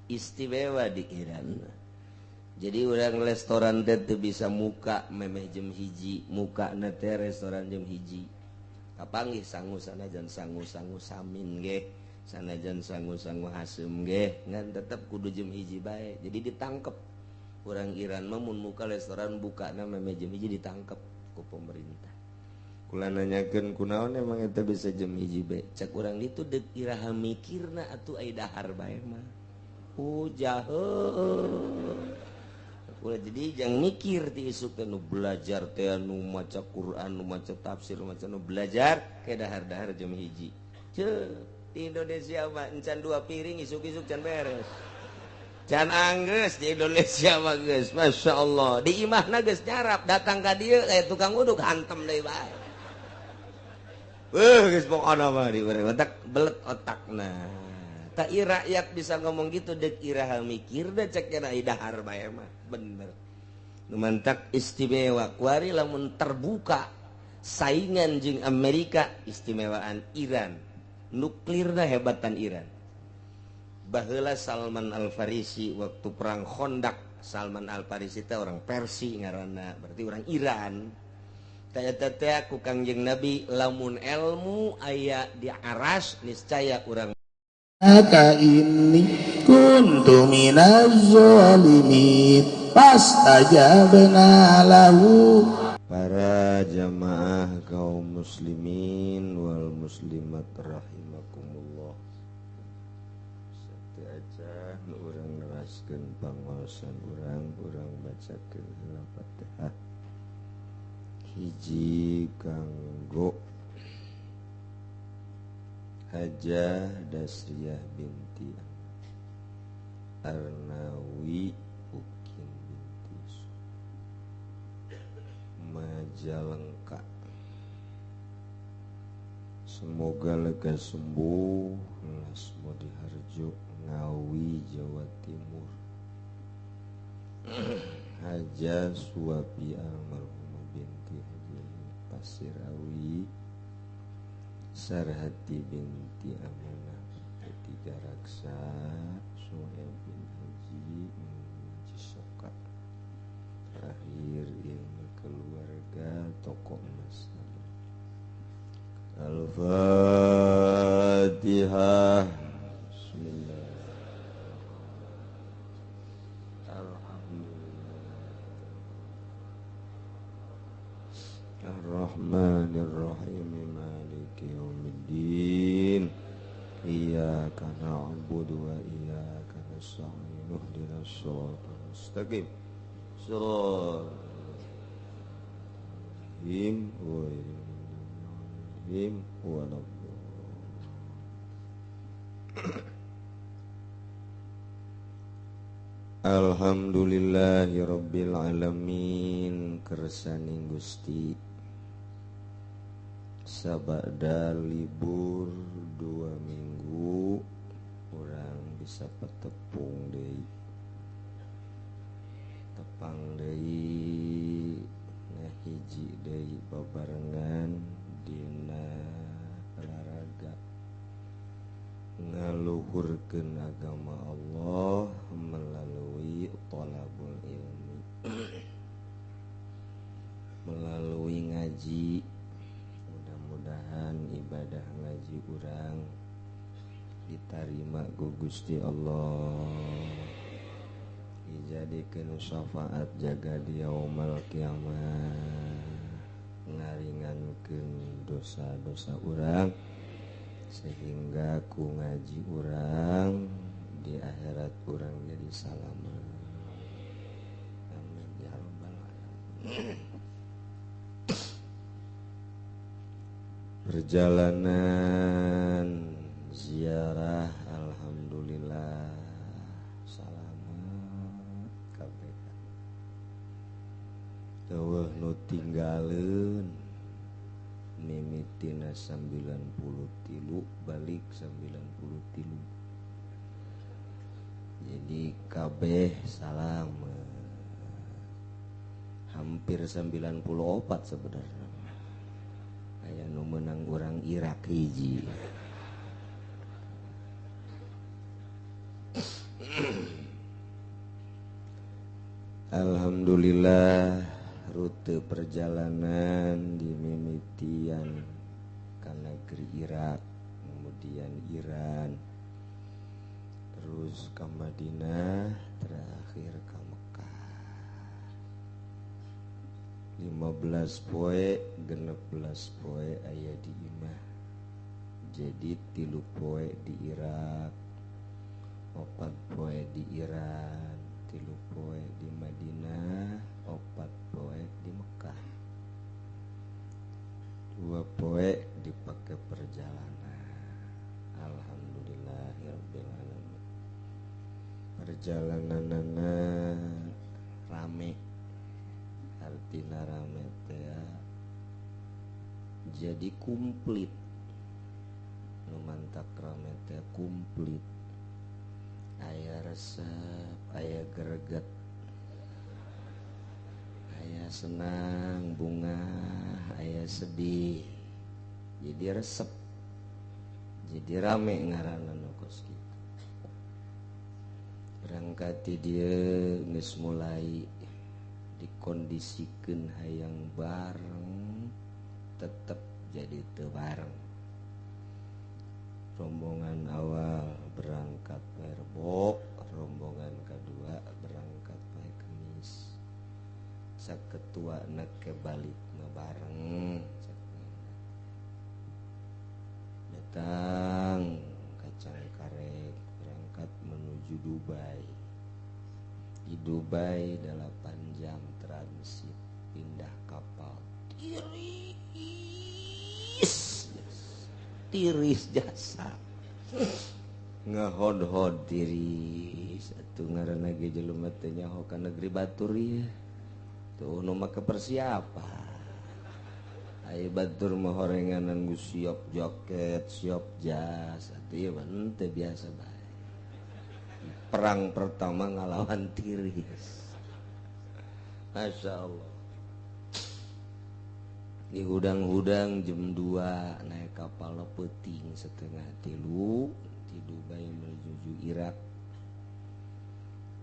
Istimewa di Iran. Jadi orang restoran teh teu bisa muka memeh jam 1, muka na teh restoran jam 1. Kapanggih sangu sanajan sangu-sangu samin ge, sanajan sangu-sangu haseum ge, ngan tetep kudu jam 1 bae. Jadi ditangkep. Orang Iran mah mun muka restoran bukana memeh jam 1 ditangkep ku pemerintah. Kula nanyakeun kunaon emang eta bisa jam 1 bae. Cek urang ditu deuk iraha mikirna atuh ai dahar bae mah. Jahe. Kula jadi jangan mikir ti isuk teh nu belajar teh nu maca Quran, nu maca tafsir, nu maca nu belajar ke dahar-dahar jam 1. Ceu, di Indonesia mah encan 2 piring isuk-isuk can beres. Can anggeus di Indonesia mah geus, Masya Allah. Di imahna geus nyarap, datang ka dieu aya tukang uduk hantem deui bae. Geus pokona mah di urang otak belet otakna. Tak rakyat bisa ngomong gitu dek iraha mikir deh cek kena dahar bae mah bener. Nu mantak istimewa kuari lamun terbuka saingan jeung Amerika istimewaan Iran. Nuklirna hebatan Iran. Baheula Salman Al-Farisi waktu perang Khandaq, Salman Al-Farisi teh orang Persi ngaranna, berarti orang Iran. Teh teh ku Kangjeng Nabi lamun ilmu aya di aras niscaya urang Maka inni kuntu minaz zalimin fastajabna lahu. Para jamaah kaum muslimin wal muslimat rahimakumullah. Satu aja urang neraskeun pangaosan urang, urang bacakeun heula Fatihah. Hiji kanggo Hajah Dasriah binti Arnawi Ukin binti Majalengka. Semoga lega sembuh. Lasmo Diharjo Ngawi Jawa Timur. Hajah Suwabi almarhumah binti Haji Pasirawi Sarhati binti Amanah Tiga Raksa Suhaib bin Haji Cisoka. Terakhir ilmu keluarga toko emas. Al-Fatihah. Bismillah. Alhamdulillah. Ar-Rahmanir-Rahim. Maliki yaumiddin. Iyyaka na'budu wa iyyaka nasta'in. Ihdinas siratal mustaqim. Siratal ladzina an'amta alaihim. Alhamdulillahirabbil alamin. Kersaning Gusti sabada libur 2 minggu urang bisa petepung deui, tepang deui, ngahiji deui babarengan dina olahraga ngaluhurkeun agama Allah melalui thalabul ilmi, melalui ngaji. Mudah-mudahan ibadah ngaji urang ditarima ku Gusti Allah, dijadikeun syafaat jaga di yaumul kiamah, ngaringankeun dosa-dosa urang sehingga ku ngaji urang di akhirat urang jadi salamat. Amin ya rabbal alamin. Perjalanan ziarah alhamdulillah salamat kabeh. Eueuh nu tinggaleun mimitina 93 balik 93. Jadi kabeh salamat. Hampir 94 sebenarnya. Aya nu meunang urang Irak hiji. Alhamdulillah rute perjalanan di mimitian ke negeri Irak, kemudian Iran, terus ke Madinah, terakhir ke Mekah. 15 poe 16 poe aya di imah. Jadi 3 poe di Irak, 4 poe di Iran, 3 poe di Madinah, 4 poe di Mekah. 2 poe dipakai perjalanan. Alhamdulillahirabbil alamin. Perjalananana rame. Artina rame teh jadi komplit. Nu mantak rame teh komplit. Aya resep, aya greget, aya senang, bunga, aya sedih. Jadi resep, jadi rame ngaranna nu kos kitu. Berangkat ti dieu geus mulai dikondisikeun hayang bareng, tetep jadi teu bareng. Rombongan awal berangkat Rebo, rombongan kedua berangkat poe Kemis. Saketua ke balik bareng. Datang kacang karek berangkat menuju Dubai. Di Dubai 8 jam transit pindah kapal. Tiris, tiris jasa. Ngehod-hod tiris atuh ngaranna ge jelema teh nyaho ka negeri batur ieu. Tuh nu make persiapan. Ai batur mah horenganan geus siap jaket, siap jas, atuh ieu mah henteu biasa bae. Perang pertama ngalawan tiris. Masya Allah. Di hudang-hudang jam 2 naik kapal peuting 2:30 di Dubai menuju Irak.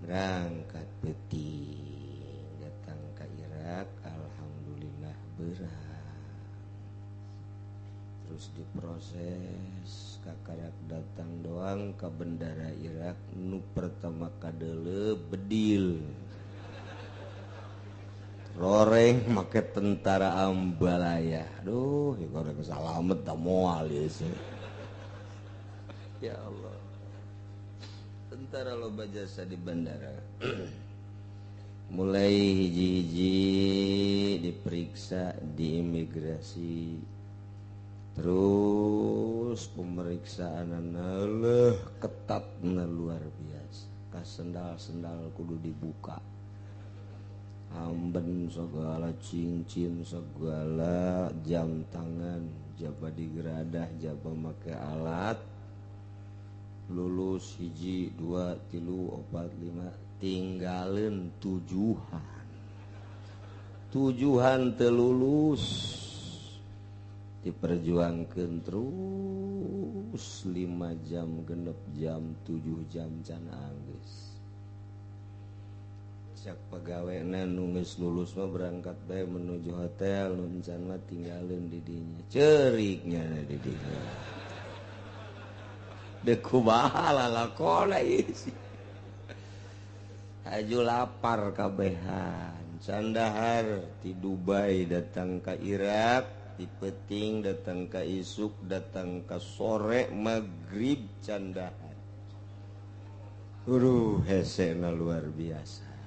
Berangkat peuting datang ke Irak, alhamdulillah berat. Terus diproses kakarak datang doang ke bendara Irak nu pertama kadele bedil. Roreng make tentara ambalaya. Aduh, ya goreng salamet da moal ieu sih. Ya Allah. Tentara loba jasa di bandara. Mulai hiji-hiji diperiksa di imigrasi. Terus pemeriksaan leuh ketatna luar biasa. Ka sendal-sendal kudu dibuka. Amben segala cincin segala jam tangan jaba digeradah jaba make alat lulus 1 2 3 4 5 tinggalin tujuhan telulus diperjuangkan terus 5 jam 6 jam 7 jam can anggeus. Cak pegawena nu geus lulus mah berangkat bae menuju hotel, nu encan mah tinggalin di dinya. Ceuriknya di dinya. Deuk kumaha lalakona ieu sih. Haju lapar kabehan. Candahar ti Dubai datang ka Irak, ti peuting datang ka isuk, datang ka sore magrib candahar. Aduh, hesena luar biasa.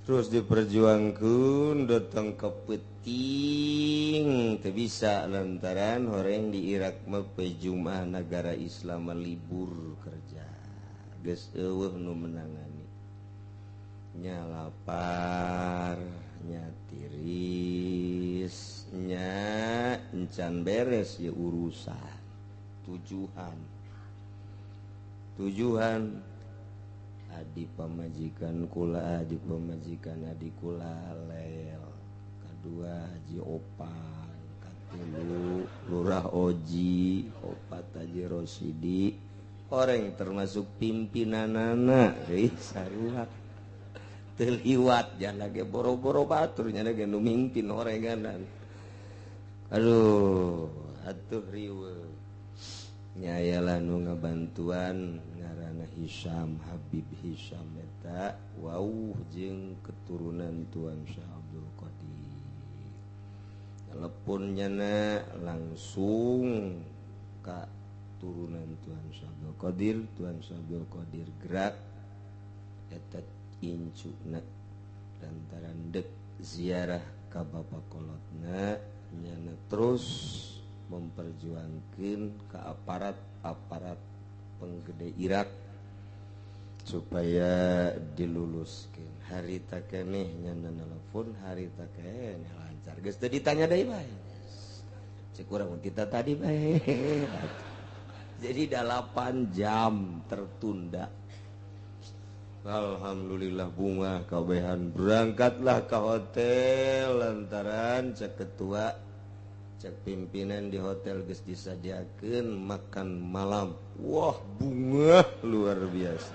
Terus diperjuangkan datang ke peting teu bisa lantaran horeng di Irak mah Jumat negara Islam libur kerja. Geus eueuh nu menangani. Nya lapar, nya tiris, nya encan beres ya urusan. Tujuhan adi pamajikan kula, adi pamajikan adi kula lel, kadua haji opan, katilu lurah oji, opat haji rosidi, orang termasuk pimpinanana, sarua. Teu liwat jana ge boro-boro batur nyana ge nu mimpin horenganan. Aduh, atuh riweuh. Nyayalah nu ngabantuan ngaranna Hisam, Habib Hisam eta wauh jeung keturunan Tuan Syekh Abdul Qadir. Telepon nyana langsung ka turunan Tuan Syekh Abdul Qadir, Tuan Syekh Abdul Qadir gerak eta incuna lantaran dek ziarah ka bapa kolotna nyana terus memperjuangkan ke aparat-aparat penggede Irak supaya diluluskan. Harita keneh nyana nelfon, harita keneh lancar. Geus teu ditanya deui bae. Cek urang kita tadi bae. Jadi 8 jam tertunda. Alhamdulillah bunga kabehan berangkatlah ke hotel lantaran cek ketua cek pimpinan di hotel geus disadiakeun makan malam. Wah, bunga luar biasa.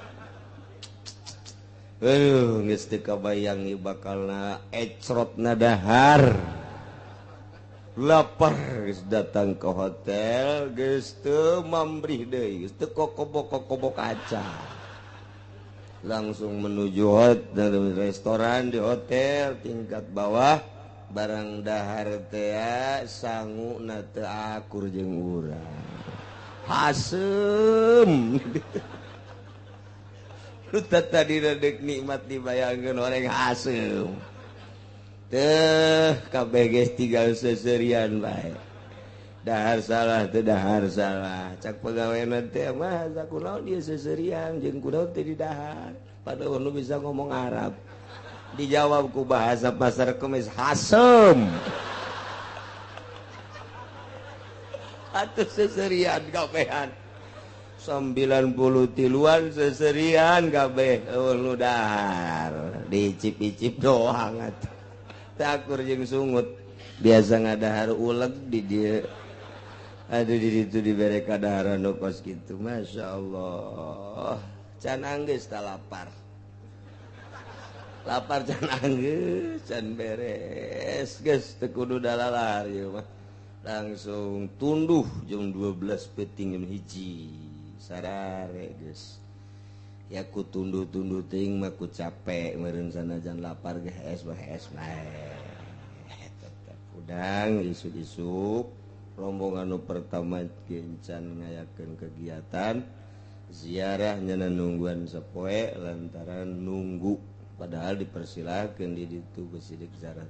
Aduh, geus teu kabayang ieu bakalna ecrotna dahar. Lapar geus datang ke hotel geus teu mambrih deui, geus teu kokobok-kokobok aca. Langsung menuju hotel, restoran di hotel tingkat bawah. Barang dahar tea sangu na teu akur jeung urang hasem. Lu tadi dek nikmat dibayangkeun orang hasem teh kabeh geus tinggal seserian bae. Dahar salah teu dahar salah cak pegawena teh mah kunaon dia seserian jeung kunaon teu didahar padahal nu bisa ngomong Arab. Dijawab ku bahasa pasar kemis hasem. Atuh seserian kabehan 93-an seserian kabeh eueuh nu dahar diicip-icip doang atuh. Teu akur jeung sungut biasa ngadahar uleg di dieu. Aduh di ditu dibere kadaharan nu kos kitu masyaallah. Can anggeus ta lapar. Lapar can anggeus can beres geus teu kudu dalalar ieu mah. Langsung tunduh jam 12 peuting jam 1 sarare geus. Ya ku tunduh-tunduh teuing mah ku capek meureun sanajan lapar ge hees mah hees bae. Tetep udang isuk-isuk rombongan nu pertama gencan ngayakeun kegiatan ziarah nyana nungguan sapoe lantaran nunggu. Padahal dipersilakan di ditu besidik ziarah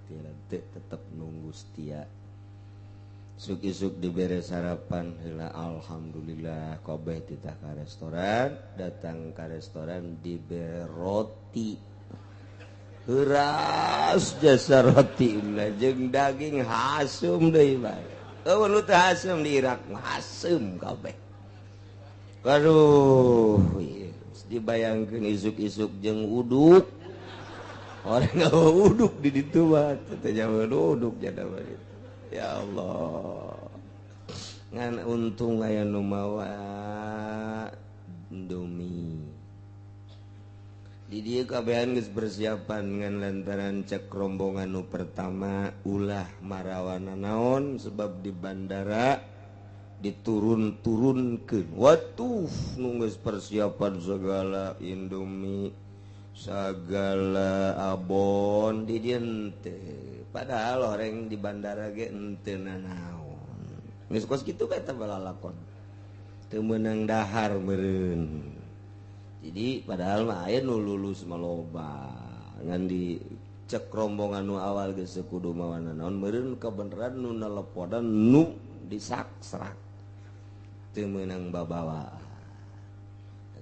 tetep nunggu setia. Isuk-isuk dibere sarapan heula alhamdulillah kabeh titah ka restoran, datang ka restoran dibere roti. Heuras jasa roti jeung daging hasum deui bae. Eueuh nu teu hasum di Irak hasum kabeh. Aduh, dibayangkeun isuk-isuk jeung uduk. Orang nggak uduk di ditu mah teh jauh uduk jada mah. Ya Allah. Ngan untung aya nu mawa Indomie. Di dieu kabehan geus persiapan ngan lantaran cek rombongan nu pertama ulah marawana naon sebab di bandara diturun-turunkeun. Watuh nu geus persiapan segala Indomie segala abon di dieu teh. Padahal orang di bandara ge henteu nanaon. Geus kos kitu bae teh balalakon. Teu meunang dahar meureun. Jadi padahal mah aya nu lulus mah loba. Ngan di cek rombongan nu awal geus kudu mawa nanaon meureun kabeneran nu nelepodan nu disaksrak. Teu meunang babawa.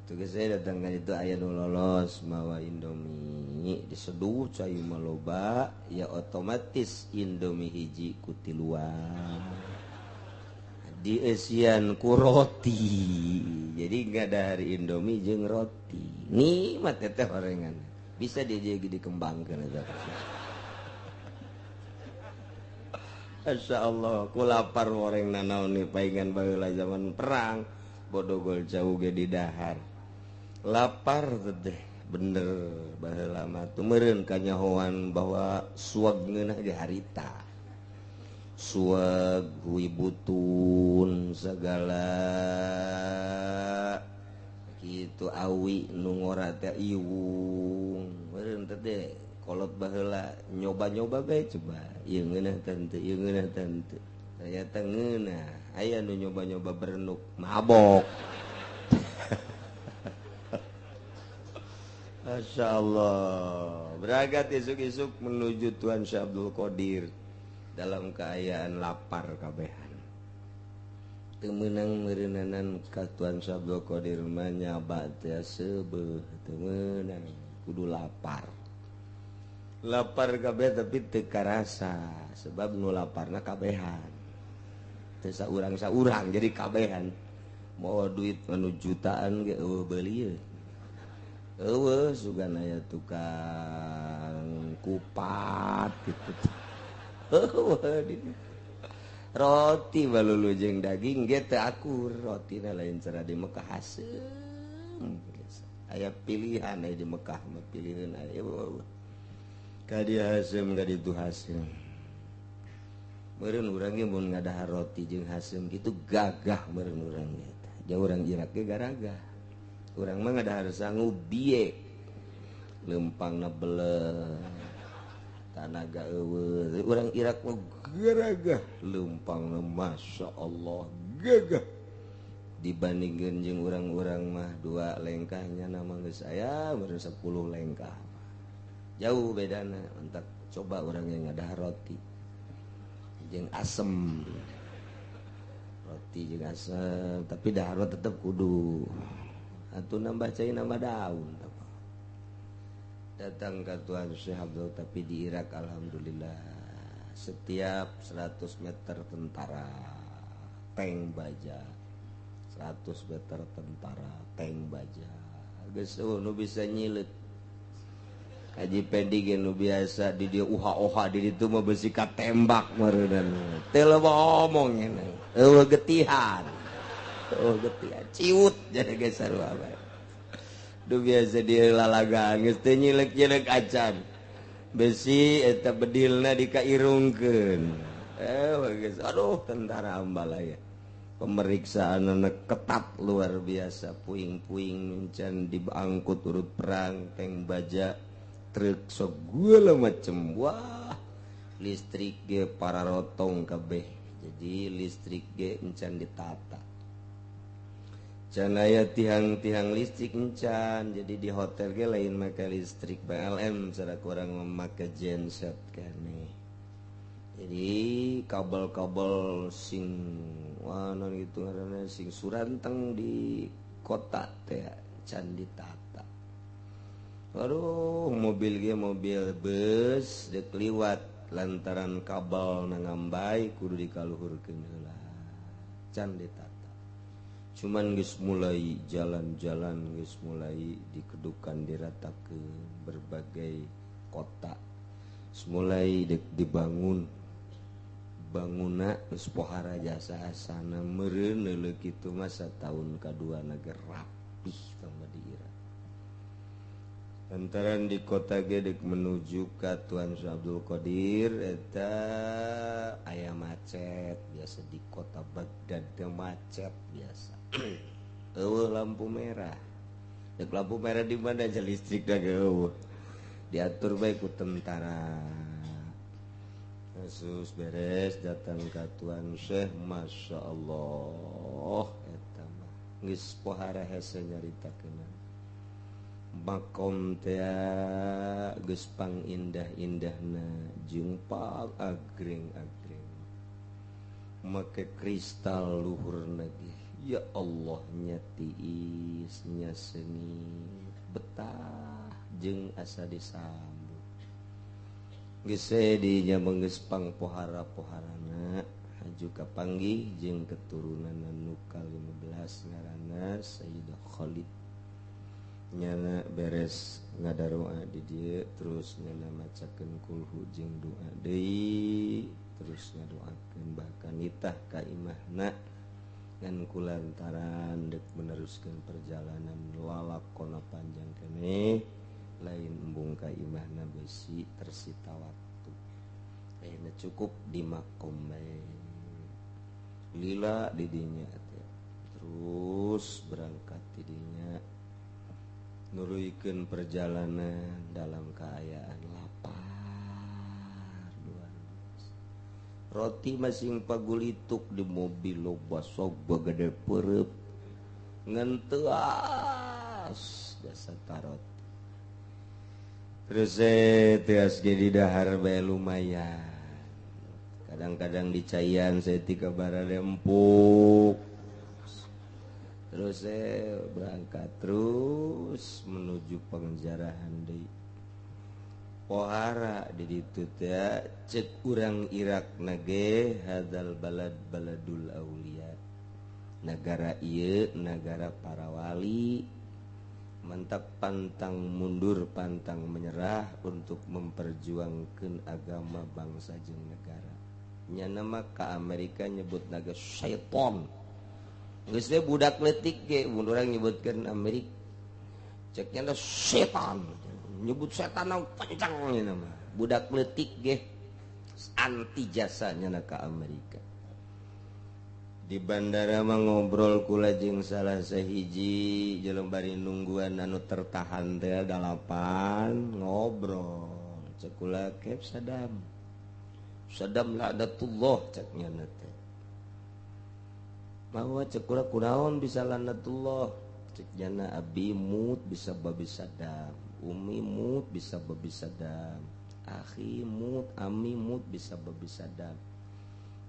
Tugas saya datang kan itu aya nu lolos mawa Indomie diseduh cai maloba ya otomatis Indomie hiji ku tiluan dieusian ku roti. Jadi enggak dari Indomie jeung roti nikmat teh horengan bisa dia dikembangkeun eta. Masyaallah ku lapar horeng nanaon nih paingan baheula zaman perang bodogol jauh ge di dahar. Lapar teh Bener baheula mah teu meureun kanyahoan bahwa suag ngeunah ge harita. Suag huibutun segala kitu awi nu ngora teh iwung. Meureun teh teh kolot baheula nyoba-nyoba bae coba. Ieu ngeunah teh henteu, ieu ngeunah teh henteu. Ternyata ngeunah. Aya nu nyoba-nyoba berenuk mabok. Masya Allah. Berangkat isuk-isuk menuju Tuan Syekh Abdul Qadir dalam keayaan lapar kabehan. Teu meunang meureunnanan ka Tuan Syekh Abdul Qadir mah nyaba teh seubeuh teu meunang kudu lapar. Lapar kabeh tapi teu karasa sebab nu laparna kabehan. Teu saurang-saurang jadi kabehan. Mawa duit anu jutaan ge eueuh beuli. Eueuh sugan aya tukang kupat gitu. Eueuh roti balulu jeung daging ge teu akur, rotina lain cara di Mekah haseum. Aya pilihan aya di Mekah mah pilihan aya eueuh. Ka dieu haseum ka ditu haseum. Meureun urang ge mun ngadahar roti jeung haseum kitu gagah meureun urang ge. Jauh urang Irak ge garagah. Urang mah ngadahar sangu biye lempangna beleh tanaga eueuh. Urang Irak mah garagah lempangna Masya Allah gagah dibandingkeun jeung urang-urang mah dua lengkahnya nama geus aya baru 10 lengkah jauh bedana. Entak coba urang yang ngadahar roti jeung asem, roti jeung asem tapi dahar tetep kudu atuh nambah cai nambah daun. Datang ke Tuan Syekh Abdul tapi di Irak alhamdulillah setiap 100 meter tentara tank baja, 100 meter tentara tank baja. Geus nu bisa nyileut. Haji Pendi ge nu biasa di dieu uha-uha di ditu mah beusi katembak meureunna. Teu loba omong nya. Eueuh getihan. Oh getihan ciut jadi geus sarua bae. Duh biasa dia lalagaan geus teu nyilek-nyilek acan. Besi eta bedilna dikairungkeun. Geus aduh tentara ambalaya. Pemeriksaan anak ketat luar biasa, puing-puing encan diangkut urut perang, tank baja, truk segala macem. Wah, listrik ge pararotong kabeh. Jadi listrik ge encan ditata. Can aya tiang-tiang listrik encan, jadi di hotel ge lain make listrik PLN, cara kurang memakai genset kene. Jadi kabel-kabel sing wah non gitu ngaranna sing suranteng di kota teh can ditata. Aduh, mobil ge mobil bus dek liwat lantaran kabel nangambay kudu dikaluhurkeun heula. Can ditata. Cuman geus mulai jalan-jalan geus mulai dikedukan diratakeun berbagai kota. Geus mulai dibangun banguna geus pohara jasa asana meureun leuleuh kitu mah sataun kadua na ge rapih tambah di Irak. Lantaran di kota ge dek menuju ka Tuan Syekh Abdul Qadir eta aya macet biasa di kota Baghdad teh macet biasa. Eueuh lampu merah. Dek lampu merah di mana aja listrik da ge eueuh. Diatur bae ku tentara. Yesus beres datang ka Tuan Syekh, Masya Allah eta mah geus pohara hese nyaritakeun. Makom teh geus pangindah-indahna jeung pang agreng-agreng. Make kristal luhurna ge. Ya Allah nya tiis nya sengit betah jeung asa disambut. Geus dinya geus pangpohara-poharana haju kapanggih jeung keturunan nu ka-15 ngaranna Sayyidah Khalid. Nyana beres ngadaroa di dieu terus nyana macakeun kulhu jeung doa deui terus ngadoakeun bahkan nitah ka imahna ngan kulantaran dek meneruskeun perjalanan lalakona panjang keneh. Lain embung ka imahna besi tersita waktu. Ayeuna cukup di makom bae. Lila didinya teh. Terus berangkat didinya nuruykeun perjalanan dalam keayaan lapar luar biasa. Roti masing pagulituk di mobil loba sok gede perep ngenteas jasa tarot. Terus tias jadi dahar bae lumayan. Kadang-kadang dicaian saya tiga barade empuk. Terus saya berangkat terus menuju penjarahan di Pohara di ditu teh cek urang Irak nage hadal balad baladul aulia. Nagara ieu nagara para wali. Mantap pantang mundur pantang menyerah untuk memperjuangkan agama bangsa jeung negara. Nya nama ka Amerika nyebut naga syaiton. Geus we budak leutik ge mun urang nyebutkeun Amerika ceknya setan. Nyebut setan kencang nya nama. Budak leutik ge anti jasanya na ka Amerika. Di bandara mah ngobrol kula jeung salah sahiji jelema bari nungguan anu tertahan teh 8 ngobrol. Cek kula kep Saddam. Saddam laknatullah cek nya teh. Bahwa cek kula kunaon bisa laknatullah? Cek nyana abi mut bisa babi Saddam, umi mut bisa babi Saddam, akhi mut, ami mut bisa babi Saddam.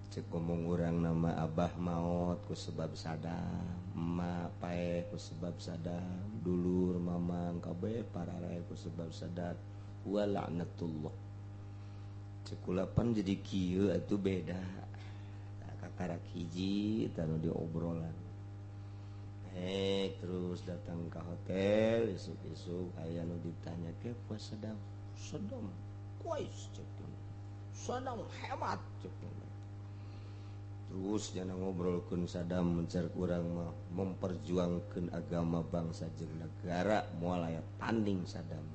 Cek ngomong urang nama abah maot ku sebab Saddam, emak paeh ku sebab Saddam, dulur mamang kabeh pararae ku sebab Saddam, wa laknatullah. Cek kula pan jadi kieu atuh beda. Kakarak hiji tanu diobrolan. Terus datang ke hotel isuk-isuk aya nu ditanya ke puas Saddam. Saddam kuais cek. Saddam hebat cek. Terus jangan ngobrolkeun Saddam mencar urang mah memperjuangkeun agama bangsa jeung negara moal aya tanding Saddam.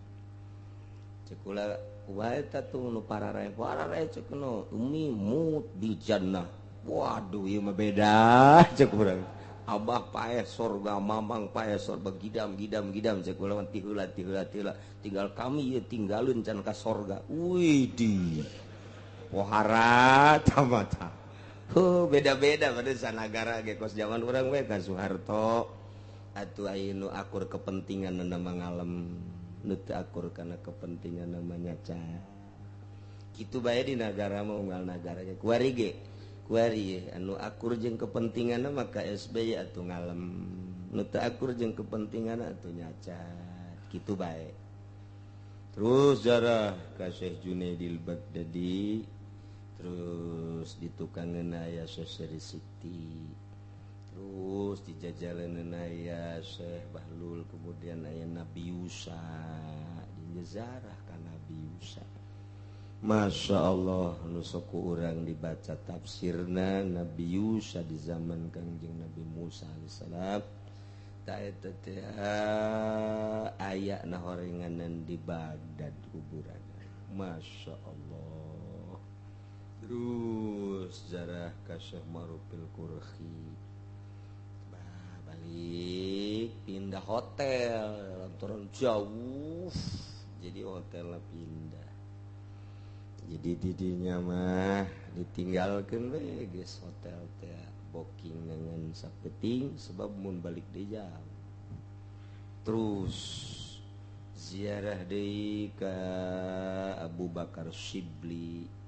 Cek kula kumaha eta tuh nu pararae pararae cek nu umi mut di jannah. Waduh ieu mah beda cek urang. Abah paeh sorga, mamang paeh sorga, gidam gidam gidam cek urang tiheula tiheula tiheula tinggal kami ieu tinggalun can ka sorga. Widih. Pohara tamata. Huh, beda-beda pada sanagara ge kos zaman urang we ka Soeharto atuh aya nu akur kepentingan nama ngalem nu teu akur kana kepentingan nama nyaca. Kitu bae di nagara mah unggal nagara ge kuari ge. Kuari anu akur jeung kepentingan mah ka SBY atuh ngalem nu teu akur jeung kepentingan atuh nyaca. Kitu bae. Terus jarah ka Syekh Junaidil Baghdadi. Terus ditukangeun aya Syekh Seri Siti, terus dijajaleun aya Syekh Bahlul, kemudian aya Nabi Yusa, dijazarah ka Nabi Yusa. Masya Allah, nu sok ku urang dibaca tafsirna Nabi Yusa di zaman Kangjeng Nabi Musa alaihissalam. Ta eta teh aya na horenganan di Baghdad kuburan. Masya Allah. Terus jarah ka Syekh Marufil Qurhi. Balik pindah hotel lantaran jauh jadi hotelnya pindah. Jadi didinya mah ditinggalkeun we geus hotel teh booking dengan sapeting sebab mun balik deui jauh. Terus ziarah deui ka Abu Bakar Shibli.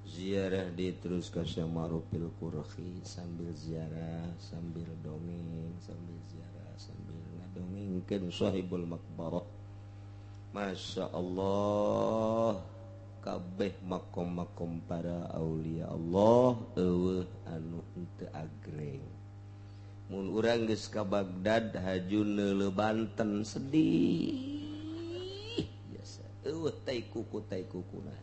Ziarah di terus ke Syekh Marufil Qurhi sambil ziarah sambil dongeng sambil ziarah sambil ngadongengkeun sahibul maqbarah. Masya Allah kabeh makom-makom para aulia Allah eueuh anu henteu agreng. Mun urang geus ka Baghdad haju neuleuh Banten sedih biasa eueuh tai kuku tai kukuna.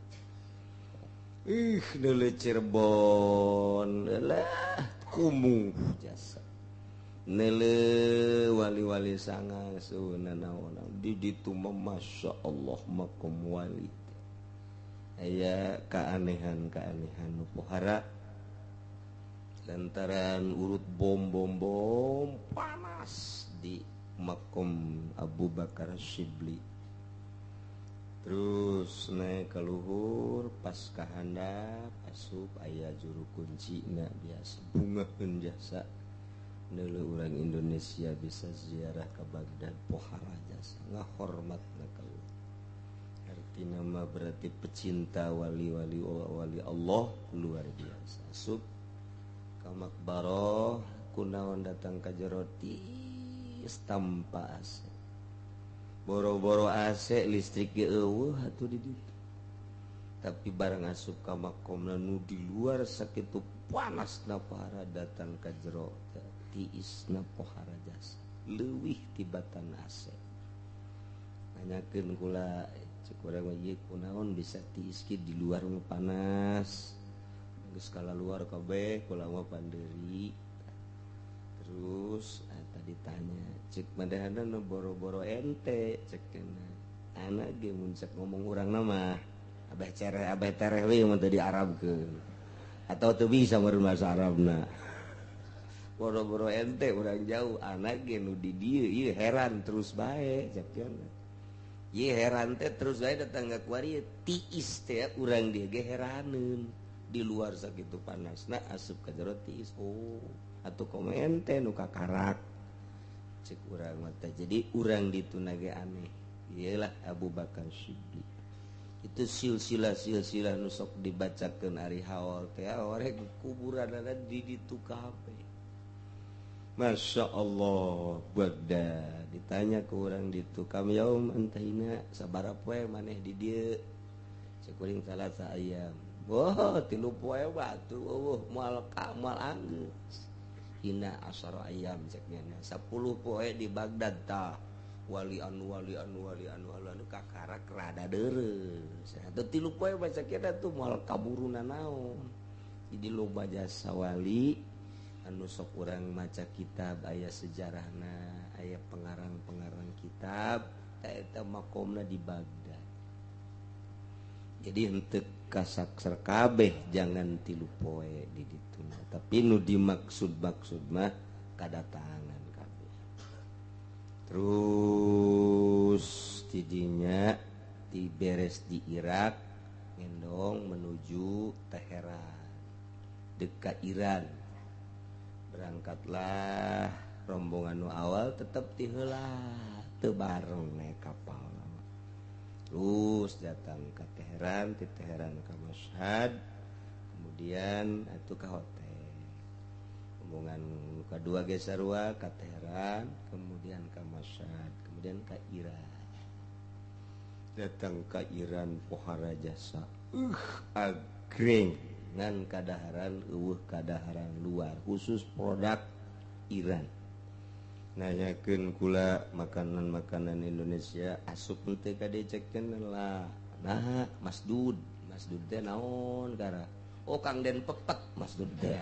Ih, neuleuh Cirebon, lah kumuh jasa. Nele wali-wali sanga sunana di ditu mah Masya Allah makom wali. Aya keanehan-keanehan nu pohara lantaran urut bom bom bom panas di makom Abu Bakar Syibli. Terus naik ke luhur pas kahandap asup aya juru kunci na biasa bungaheun jasa. Neuleuh urang Indonesia bisa ziarah ke Baghdad pohara jasa ngahormatna ka urang. Artina mah berarti pecinta wali-wali wali Allah luar biasa. Asup ka makbaroh kunaon datang ka jero tiis tanpa AC. Boro-boro AC listrik ge eueuh atuh di ditu. Tapi barang asup ka makomna nu di luar sakitu panasna pohara datang ka jero tiisna pohara jasa leuwih tibatan AC. Nanyakeun kula cek urang mah ieu kunaon bisa tiis ki di luar mah panas. Geus kala luar kabeh kula mah pandeuri. Terus tadi tanya cek madahana nu boro-boro ente cek cenah. Anak ge mun cek ngomong urang mah abeh cereh abeh tereh we mun teu diarabkeun. Atau teu bisa meureun bahasa Arabna. Boro-boro ente urang jauh anak ge nu di dieu ieu heran terus bae cek cenah. Ieu heran teh terus bae datang ka kuari tiis teh urang dieu ge heraneun. Di luar sakitu panasna asup ka jero tiis. Oh, atuh komo ente nu kakarak cek urang mah teh. Jadi urang dituna ge aneh. Iyalah Abu Bakar Siddiq. Itu silsilah-silsilah nu sok dibacakeun ari haul teh orek kuburanana di ditu kabeh. Masya Allah, Baghdad. Ditanya ke orang ditu, kam yaum antahina sabaraha poe maneh di dieu? Cek kuring salasa ayam. Wah, 3 poe batu eueuh moal ka moal anggeus. Hina asara ayam cek nya. 10 poe di Baghdad tah. Wali anu wali anu wali anu wali anu kakarak rada dereus. Atuh 3 poe baca kira tuh moal kaburuna naon. Jadi loba jasa wali anu sok urang maca kitab aya sejarahna, aya pengarang-pengarang kitab eta makomna di Baghdad. Jadi henteu kasakser kabeh jangan 3 poe di dituna, tapi nu dimaksud-maksud mah kadatangan kabeh. Terus tidinya diberes di Irak ngendong menuju Teheran dekat Iran. Berangkatlah rombongan nu awal tetep ti heula teu bareng naik kapal. Terus datang ke Teheran, di Teheran ke Mashhad, kemudian atuh ke hotel. Rombongan kedua ge sarua ke Teheran, kemudian ke Mashhad, kemudian ke Iran. Datang ke Iran pohara jasa. Agreng ngan kadaharan eueuh kadaharan luar khusus produk Iran. Nanyakeun kula makanan-makanan Indonesia asup teu ka dicekkeun lah. Nah, masdud, masdud teh naon kara? Oh, Kang Den pepet masdud teh.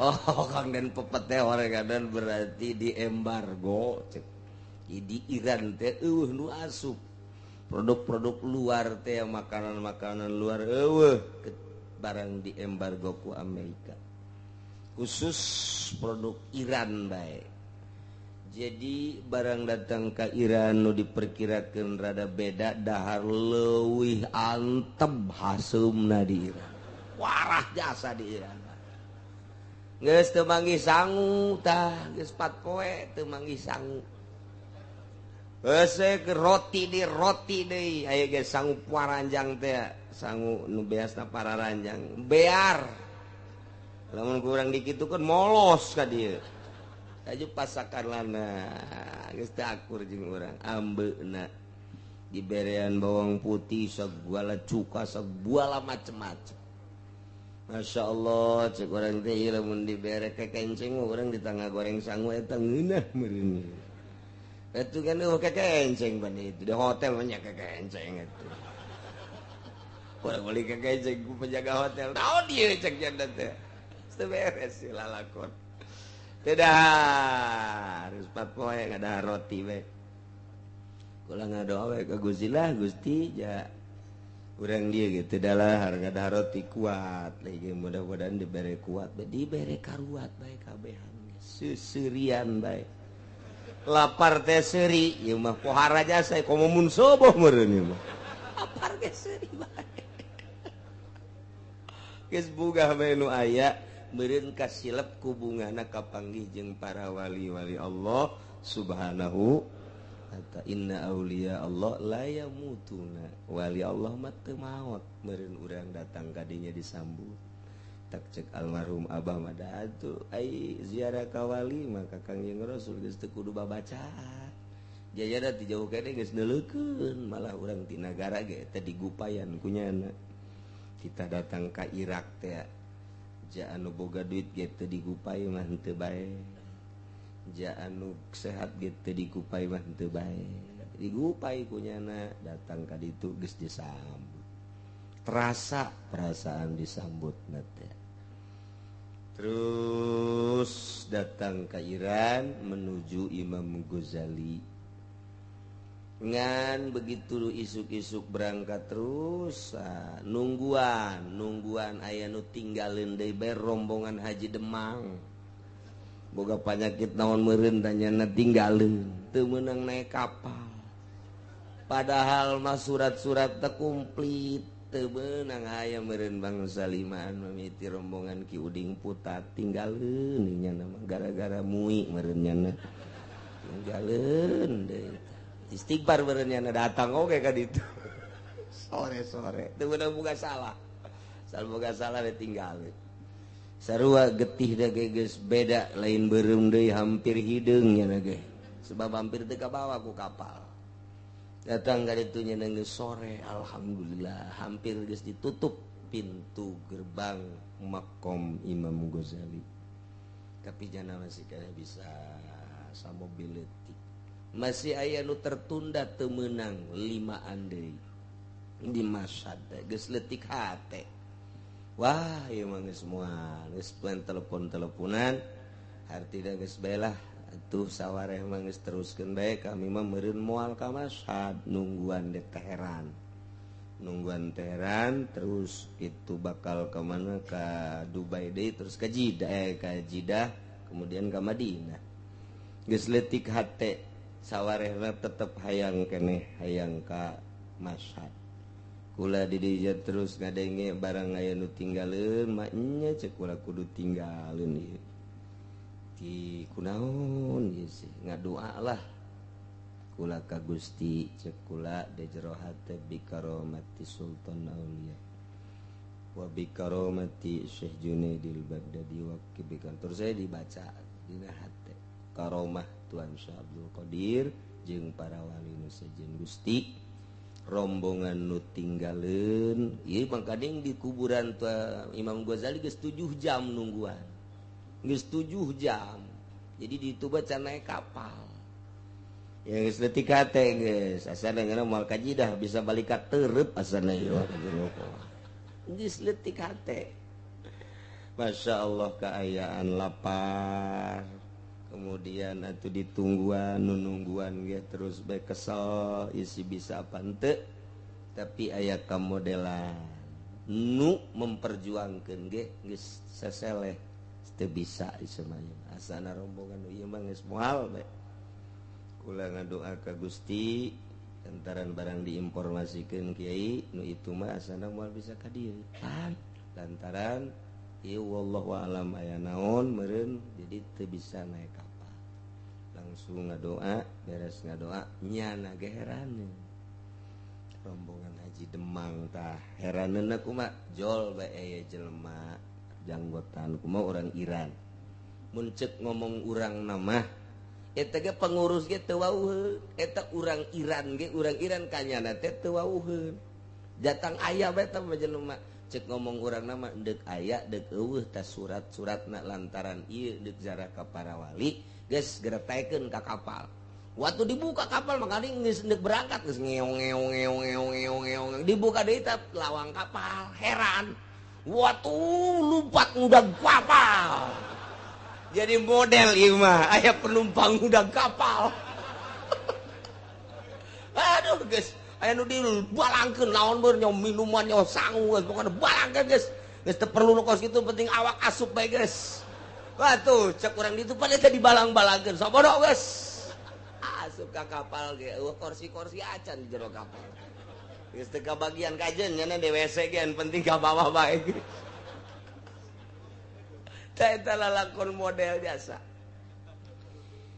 Oh, Kang Den pepet teh oregadan berarti di embargo cek. Di Iran teh eueuh nu asup. Produk-produk luar teh makanan-makanan luar eueuh barang di embargo ku Amerika. Khusus produk Iran bae. Jadi barang datang ke Iran nu diperkirakan rada beda dahar leuwih antep haseumna di Iran. Warah jasa di Iran. Geus teu manggih sangu tah, geus 4 poe teu manggih sangu. Geus roti di roti deui, aya ge sangu paranjang teh, sangu nu beasna pararanjang, bear. Lamun kurang dikitukeun molos ka dieu. Aju pasakan lana geus teu akur jeung urang ambeuna diberean bawang putih sagala cuka sagala macem-macem. Masya Allah cek urang teh ieu lamun dibere kekenceng urang di tangga goreng sangu eta ngeunah meureun. Eta kan eueuh kekenceng ban itu di hotel mah nya kekenceng eta. Urang meuli kekenceng ku penjaga hotel. Naon ieu cek janda teh. Teu beres lalakon. Teu dahar geus 4 poe ngadahar roti we. Kula ngadoa we ka Gusti lah Gusti ja urang dieu ge teu dalahar ngadahar roti kuat lagi mudah-mudahan dibere kuat bae dibere karuat bae kabehan seuseurian bae. Lapar teh seuri ieu mah pohara jasa komo mun soboh meureun ieu mah. Lapar ge seuri bae. Geus bugah bae nu aya meureun kasilep ku bungana kapanggih jeung para wali-wali Allah Subhanahu wa ta'ala. Inna auliya Allah la yamutuna. Wali Allah mah teu maot meureun urang datang ka dinya disambut. Tak cek almarhum Abah mah atuh ai ziarah ka wali mah ka Kangjeng Rasul geus teu kudu babacaan. Jayana ti jauh kene geus neuleukeun malah urang ti nagara ge teh digupayan ku nyana. Kita datang ka Irak teh ja anu boga duit ge teu digupai mah henteu bae. Ja anu sehat ge teu digupai mah henteu bae. Digupai ku nyana datang ka ditu geus disambut. Terasa perasaan disambut teh. Terus datang ke Iran menuju Imam Ghazali. Ngan begitu isuk-isuk berangkat terus nungguan aya nu tinggalin deui bae rombongan Haji Demang. Boga panyakit naon meureun tanyana tinggalin teu meunang naik kapal. Padahal mah surat-surat teh komplit teu meunang aya meureun bangsa limaan mimiti rombongan Ki Uding Putat tinggalin nyana mah gara-gara mui meureun nyana. Tinggalin deui. Istighfar meureun nyana datang oge ka ditu. Sore-sore teu meunang boga salah. Sal boga salah we tinggalin. Sarua getih da ge geus beda lain beureum deui hampir hideung nyana ge. Sebab hampir teu kabawa ku kapal. Datang ka ditu nya geus sore, alhamdulillah hampir geus ditutup pintu gerbang makom Imam Ghazali. Tapi jana masih kada bisa samobil leutik. Masih aya nu tertunda teu meunang limaan deui. Di Masyhad geus leutik hate. Wah, ieu mah geus moal, geus plan telepon-teleponan, hartina geus bae lah. Atuh sawareh mah geus teruskeun bae kami mah meureun moal ka Masyhad nungguan di Teheran. Nungguan Teheran terus itu bakal ke mana ka Dubai deui terus ka Jeddah, ka Jeddah kemudian ka Madinah. Geus leutik hate sawarehna tetep hayang keneh hayang ka Masyhad. Kula di dieu terus ngadenge barang aya nu tinggaleun mah nya ceuk kula kudu tinggaleun ieu. Di kunaon ieu sih ngadoa lah kula ka Gusti ceuk kula di jero hate bi karomati Sultan Aulia wa bi karomati Syekh Junaidil Baghdadi wa kibikan. Terus saya dibaca dina hate karomah Tuan Syekh Abdul Qadir jeung para wali nu sejen Gusti rombongan nu tinggaleun ieu mangkading di kuburan tua Imam Ghazali geus 7 jam nungguan. Geus 7 jam. Jadi di itu baca naik kapal. Ya geus leutik hate geus asana ngeunah moal ka Jeddah bisa balik ka Terep asana ieu. Geus leutik hate. Masya Allah kaayaan lapar. Kemudian atuh ditungguan nunungguan ge terus bae kesel isi bisa apa henteu. Tapi aya kamodelan nu memperjuangkeun ge geus seseleh teu bisa ieu mah. Asana rombongan nu ieu mah geus moal bae. Kula ngadoa ka Gusti lantaran barang diinformasikeun kiai nu itu mah asana moal bisa ka dieu. Pan lantaran ieu wallahu alam aya naon meureun jadi teu bisa naik kapal. Langsung ngadoa, beres ngadoa nyana ge heraneun. Rombongan Haji Demang tah heraneunna kumaha jol bae aya jelema janggotan kumaha urang Iran. Mun ceuk ngomong urang nama eta ge pengurus ge teu wauheun, eta urang Iran ge urang Iran kanyana teh teu wauheun. Datang aya bae tah jelema cek ngomong urang nama deuk aya deuk eueuh tah surat-suratna lantaran ieu deuk jarah ka para wali geus geretaikeun ka kapal. Waktu dibuka kapal makanya geus deuk berangkat geus ngeong ngeong ngeong ngeong ngeong ngeong dibuka deui tah lawang kapal heran. Waktu lumpat ngudag kapal. Jadi model ieu mah aya penumpang udah kapal. Aduh geus aya nu dibalangkeun naon beur nyaw minuman nyaw sangu geus pokona balangkeun geus. Geus teu perlu nu kos kitu penting awak asup bae geus. Wah tuh cek urang ditu pan eta dibalang-balangkeun sabodo geus. Asup ka kapal ge eueuh kursi-kursi acan di jero kapal. Geus teu kabagian kajen nya di WC ge penting ka bawah bae. Eta lalakon model jasa.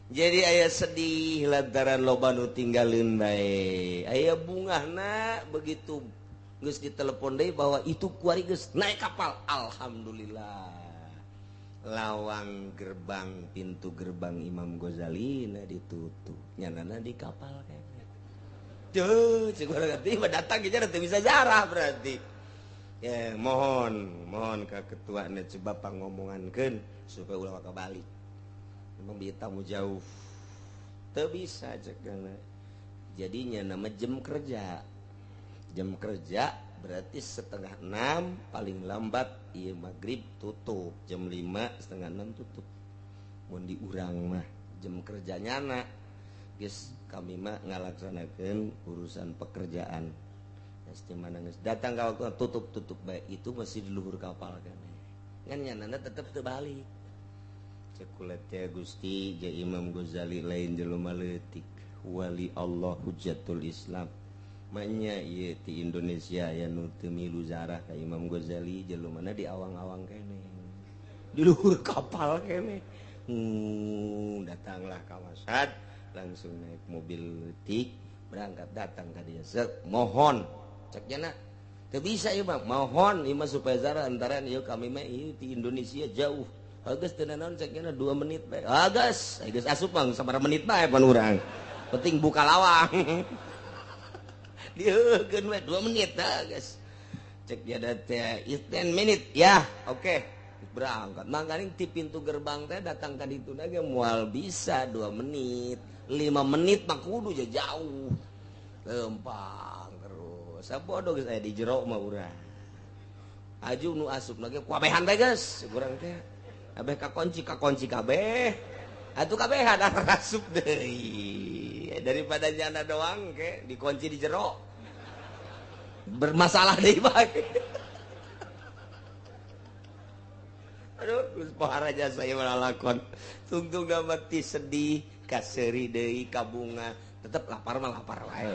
Jadi aya sedih lantaran loba nu tinggalin bae. Aya bungahna begitu geus ditelepon deui bahwa itu kuari geus naik kapal. Alhamdulillah. Lawang gerbang pintu gerbang Imam Ghazali na ditutup. Nyanana di kapal kene. Duh, cek urang teh datang ge teu bisa jarah berarti. Ya, mohon ke ketuana coba pangomongankeun supaya ulah ka balik. Memang bieu tamu jauh. Teu bisa cek kana. Jadinya nama jam kerja. Jam kerja berarti 5:30 paling lambat ieu maghrib tutup. Jam 5 5:30 tutup. Mun di urang mah jam kerja nyana. Geus kami mah ngalaksanakeun urusan pekerjaan. Geus datang ka waktu tutup-tutup baik itu masih di luhur kapal kan. Ngan nyanana tetep teu balik. Cekulet teh Gusti ja Imam Ghazali lain jelema leutik, wali Allah hujatul Islam. Manya ieu ti Indonesia aya nu teu milu zarah ka Imam Ghazali jelema di awang-awang kene. Di luhur kapal kene. Datanglah ka Masyhad langsung naik mobil leutik berangkat datang ka dieu. Sek mohon cek jana teu bisa ieu mah mohon ieu mah supaya zara antara ieu kami mah ieu ti Indonesia jauh. Geus teu naon cek jana 2 menit bae. Ah geus, geus asup mah sabaraha menit bae pan urang. Penting buka lawang. Dieukeun we 2 menit dah geus. Cek dia teh 10 menit ya, oke. Berangkat. Mangkaning ti pintu gerbang teh datang ka ditu ge moal bisa 2 menit. 5 menit mah kudu jauh. Lempang terus. Sabodo geus aya di jero mah urang. Aju nu asup lagi kuabehan bae geus urang teh. Kabeh kakunci kabeh. Atuh kabehan asup deui. Daripada nyana doang ke dikunci di jero. Bermasalah deui bae. Aduh, geus pohara jasa ieu lalakon. Tungtung mati sedih, kaseuri deui kabunga, tetep lapar mah lapar wae.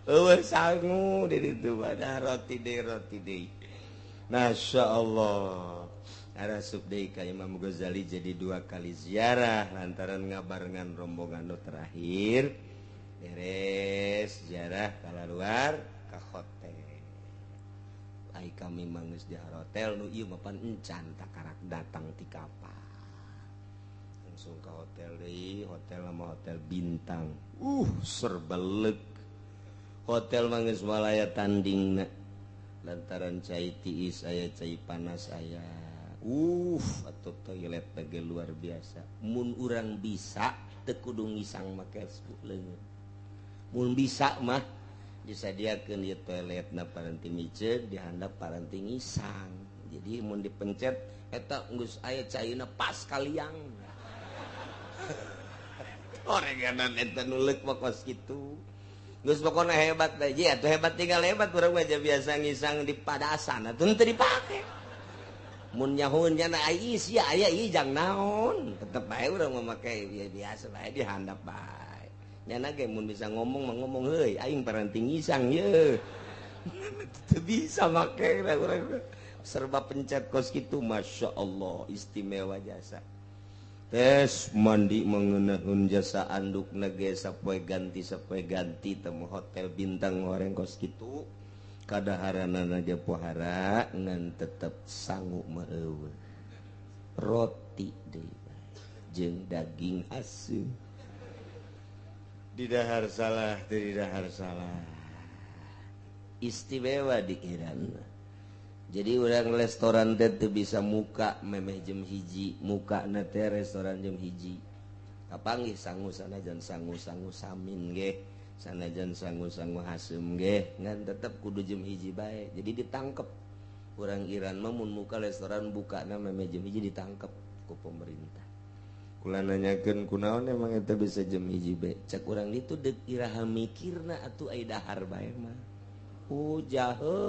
Eueuh sangu di ditu pada roti deui. Masya Allah. Arasup deui ka Imam Ghazali jadi 2 kali ziarah lantaran ngabarengan rombongan nu terakhir. Beres ziarah kalaluar ka hotel. Ai kami mah geus di hotel nu ieu mah pan encan takarak datang ti kapal. Langsung ka hotel deui, hotel mah hotel bintang. Serba leuk. Hotel mah geus walaya tandingna. Lantaran cai tiis aya, cai panas aya. Atuh toilet ge luar biasa. Mun urang bisa teu kudu ngisang make leungeun. Mun bisa mah disadiakeun ieu toiletna paranti miceun, dihandap paranti ngisang. Jadi mun dipencet eta geus aya caina pas kaliang. Oreganan eta nu leuk mah kos kitu. Geus pokona hebat bae. Ye atuh hebat tinggal hebat urang mah biasa ngisang di padasan atuh teu dipake. Mun nyahoeun nya ai sia aya ieu jang naon, tetep bae urang mah make biasa bae dihandap bae. Nyana ge mun bisa ngomong mah ngomong heuy aing paranti ngisang ye. Teu bisa make urang serba pencet kos kitu Masya Allah istimewa jasa. Tes mandi mengeunahun jasa anduk nage sapoe ganti temu hotel bintang goreng kos kitu. Kadaharanana ge pohara ngan tetep sangu mah eueuh. Roti deui bae jeung daging haseum. Didahar salah, teu didahar salah. Istimewa di Iran. Jadi orang restoran teh teu bisa muka memeh jam 1, muka na teh restoran jam 1. Kapanggih sangu sanajan sangu-sangu samin ge, sanajan sangu-sangu haseum ge, ngan tetep kudu jam 1 bae. Jadi ditangkep. Urang Iran mah mun muka restoran bukana meme jam 1 ditangkep ku pemerintah. Kula nanyakeun kunaon emang eta bisa jam 1 be. Cek urang ditu deuk iraha mikirna atuh ai dahar bae mah. Oh jahe.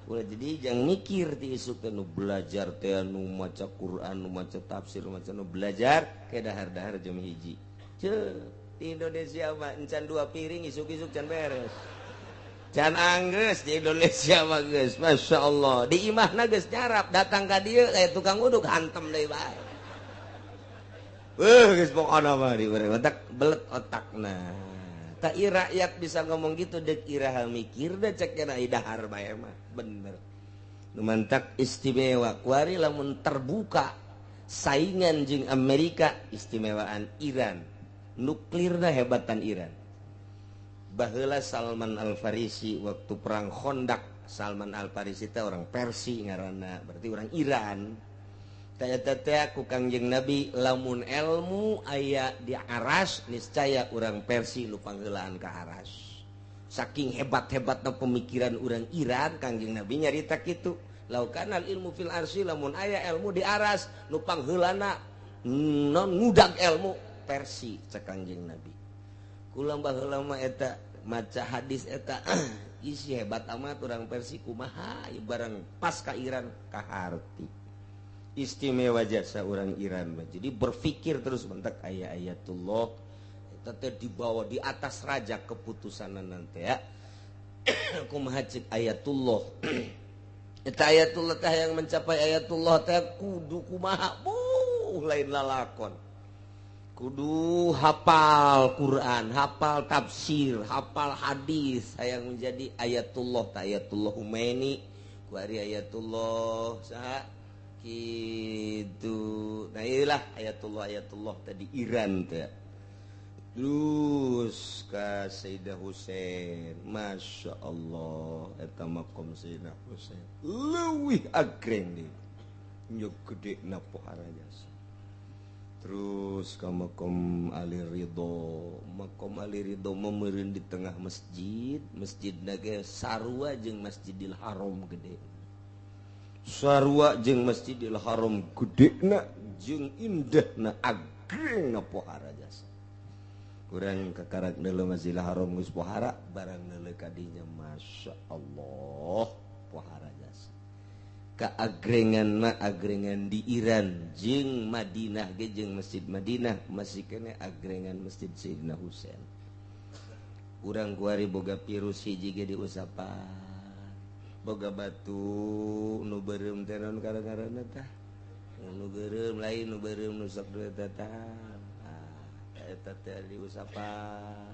Kula jadi jang mikir ti isuk teh nu belajar teh nu maca Quran, nu maca tafsir, nu maca nu belajar ke dahar-dahar jam 1. Ceu di Indonesia mah encan 2 piring isuk-isuk can beres. Can anggeus di Indonesia mah geus, Masya Allah. Di imahna geus nyarap, datang ka dieu aya tukang uduk hantem deui bae. Geus pokona mah di urang otak belet otakna. Tak rakyat bisa ngomong gitu dek iraha mikir deh cek kena dahar bae mah bener. Nu mantak istimewa kuari lamun terbuka saingan jeung Amerika istimewaan Iran. Nuklirna hebatan Iran. Baheula Salman Al-Farisi waktu perang Khandaq, Salman Al-Farisi teh orang Persi ngaranna, berarti orang Iran. Teh teh ku Kangjeng Nabi lamun ilmu aya di aras niscaya urang Persi nu pangheulaan ka aras. Saking hebat-hebatna pemikiran urang Iran, Kangjeng Nabi nyarita kitu. Laukanal ilmu fil arsy lamun aya ilmu di aras nu pangheulana non ngudag ilmu Persi cek Kangjeng Nabi. Kula baheula mah eta maca hadis eta isi hebat amat urang Persi kumaha barang pas ka Iran kaharti. Istimewa jasa orang Iran mah. Jadi berpikir terus bentak aya ayatullah eta teh dibawa di atas raja keputusanan nanti ya. Kumaha ceuk ayatullah. Eta ayatullah teh yang mencapai ayatullah teh kudu kumaha buh lain lalakon. Kudu hafal Quran, hafal tafsir, hafal hadis yang menjadi ayatullah teh ayatullah Khomeini, ku ari ayatullah saha gitu. Nah inilah ayatullah ayatullah tadi Iran teh. Terus ka Sayyidah Husain, Masya Allah eta makom Sayyidah Husain leuwih agreng deui nyuk gede na pohara jasa. Terus ka makom Ali Ridho, makom Ali Ridho memeureun di tengah masjid, masjidna ge sarua jeung Masjidil Haram gede. Sarua jeung Masjidil Haram gedena jeung indahna agrengna pohara jasa. Urang kakarak neuleuh Masjidil Haram geus pohara, barang neuleuh ka dinya Masya Allah pohara jasa. Kaagrengan mah agrengan di Iran jeung Madinah ge jeung Masjid Madinah masih kene agrengan Masjid Sayyidina Husain. Urang kuari boga virus hiji ge diusapan. Boga batu nu beureum teh naon karang-karangna tah. Nu beureum lain nu beureum nu sok duet tah. Eta teh diusapan.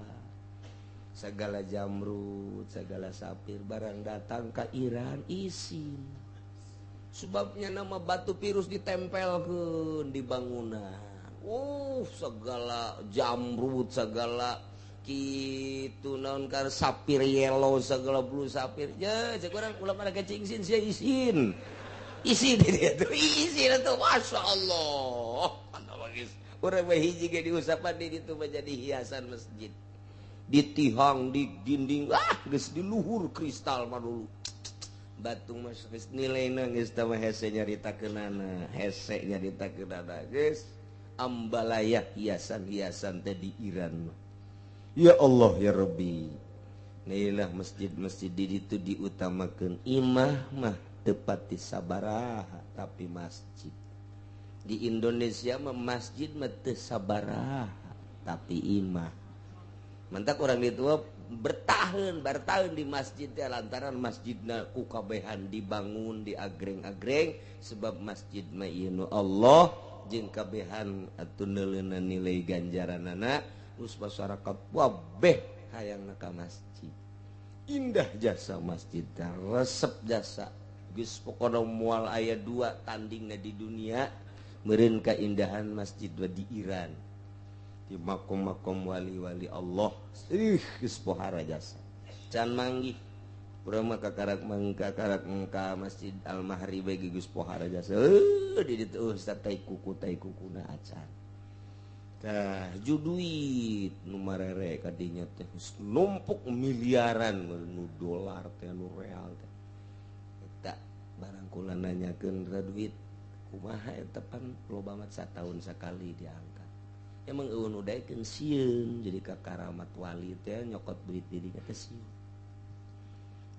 Segala jamrut, segala sapir barang datang ka Iran isin. Sebabnya nama batu virus ditempelkeun di bangunan. Segala jamrut, segala kitu naon kar sapir yellow, segala blue sapir. Ya, cek urang ulah pada kecingsin sia isin. Isin dia tuh, isin atuh Masya Allah. Geus urang mah hiji ge diusapan di ditu menjadi hiasan masjid. Di tihang, di dinding, geus di luhur kristal mah dulu. Batu mas geus nilaina geus tah mah hese nyaritakeunana, hese nyaritakeunana geus ambalaya hiasan-hiasan teh di Iran mah. Ya Allah ya Rabbi. Nailah masjid-masjid di ditu diutamakeun imah mah teu pati sabaraha tapi masjid. Di Indonesia mah masjid mah teu sabaraha tapi imah. Mantak orang ditu bertahun di masjid teh lantaran masjidna ku kabehan dibangun diagreng-agreng sebab masjid mah ieu nu Allah jeung kabehan atuh neuleuna nilai ganjaranana terus masyarakat wabeh hayangna ka masjid. Indah jasa masjid teh, resep jasa geus pokona moal aya dua tandingna di dunia meureun kaindahan masjid di Iran. Di makom-makom wali-wali Allah geus pohara jasa. Can manggih urang mah kakarak mangkakarak ka Masjid Al-Mahri bae geus pohara jasa. Di ditu ustaz tai kuku tai kukuna acan. Tah juduit nu marere kadinya teh numpuk miliaran nu dolar teh nu real teh. Barang kula nanyakeun duit kumaha eta pan loba amat satahun sakali diangkat. Emang eueun nu daekeun sieun jadi ka karamat wali teh nyokot duit dirinya teh sieun.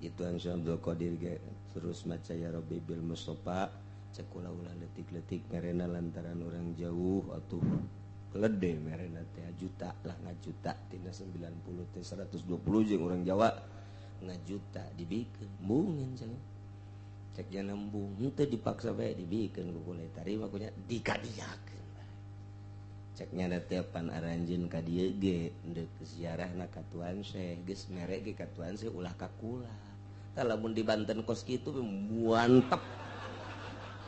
Itu Syekh Abdul Qadir ge terus maca ya Rabbi bil Mustafa cek kula ulah letik-letik merena lantaran orang jauh atuh kelede merena teh juta lah ngajuta tina 90 teh 120 jeung orang Jawa ngajuta dibikeun embungeun cenah. Cek nya nembung henteu dipaksa bae dibikeun ku kula tarima kunya dikadiakeun. Cek nya teh pan aranjeun ka dieu ge deuk ziarahna ka Tuan Syekh geus mere ge ka Tuan Syekh ulah ka kula. Tah lamun di Banten kos kitu mantep.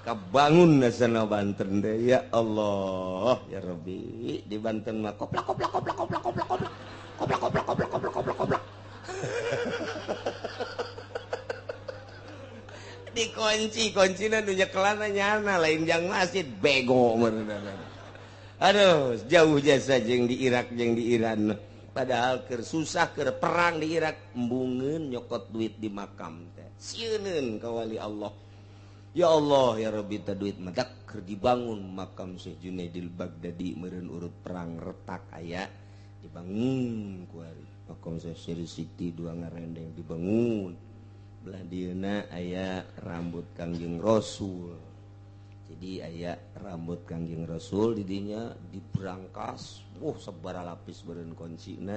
Kabangun nasana Banten teh ya Allah ya Rabbi di Banten mah koplak koplak koplak koplak koplak koplak koplak koplak koplak koplak koplak koplak. Dikunci kuncina nu nyekelana nyana lain jang masjid bego meureun. Aduh, jauh jasa jeung di Irak jeung di Iran. Padahal keur susah keur perang di Irak embungeun nyokot duit di makam teh. Sieuneun ka wali Allah. Ya Allah ya Rabbi teh duit mah keur dibangun makam Syekh Junaidil Baghdadi meureun urut perang retak aya dibangun ku ari. Makam Syekh Siri Siti dua ngarendeng dibangun. Belah dieuna aya rambut Kangjeng Rasul. Jadi aya rambut Kangjeng Rasul didinya diberangkas, sabara lapis beureun kuncina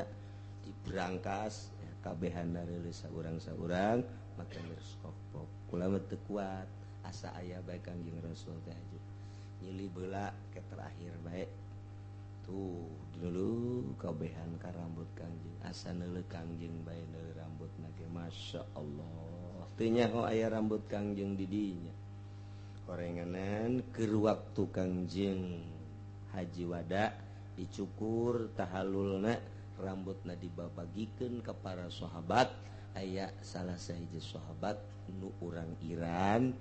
diberangkas ya, kabehan rilis saurang-saurang make mikroskop. Kula mah teu kuat asa aya bae Kangjeng Rasul teh aju. Nyili beula ke terakhir bae. Tuh dulu kabehan ka rambut Kangjeng asa neuleuh Kangjeng bae neuleuh rambutna ge masyaallah. Teu nyaho aya rambut Kangjeng di dinya. Korenganan keur waktu Kangjeng Haji Wada dicukur tahalulna rambutna dibabagikeun ka para sahabat aya salah sahiji sahabat nu urang Iran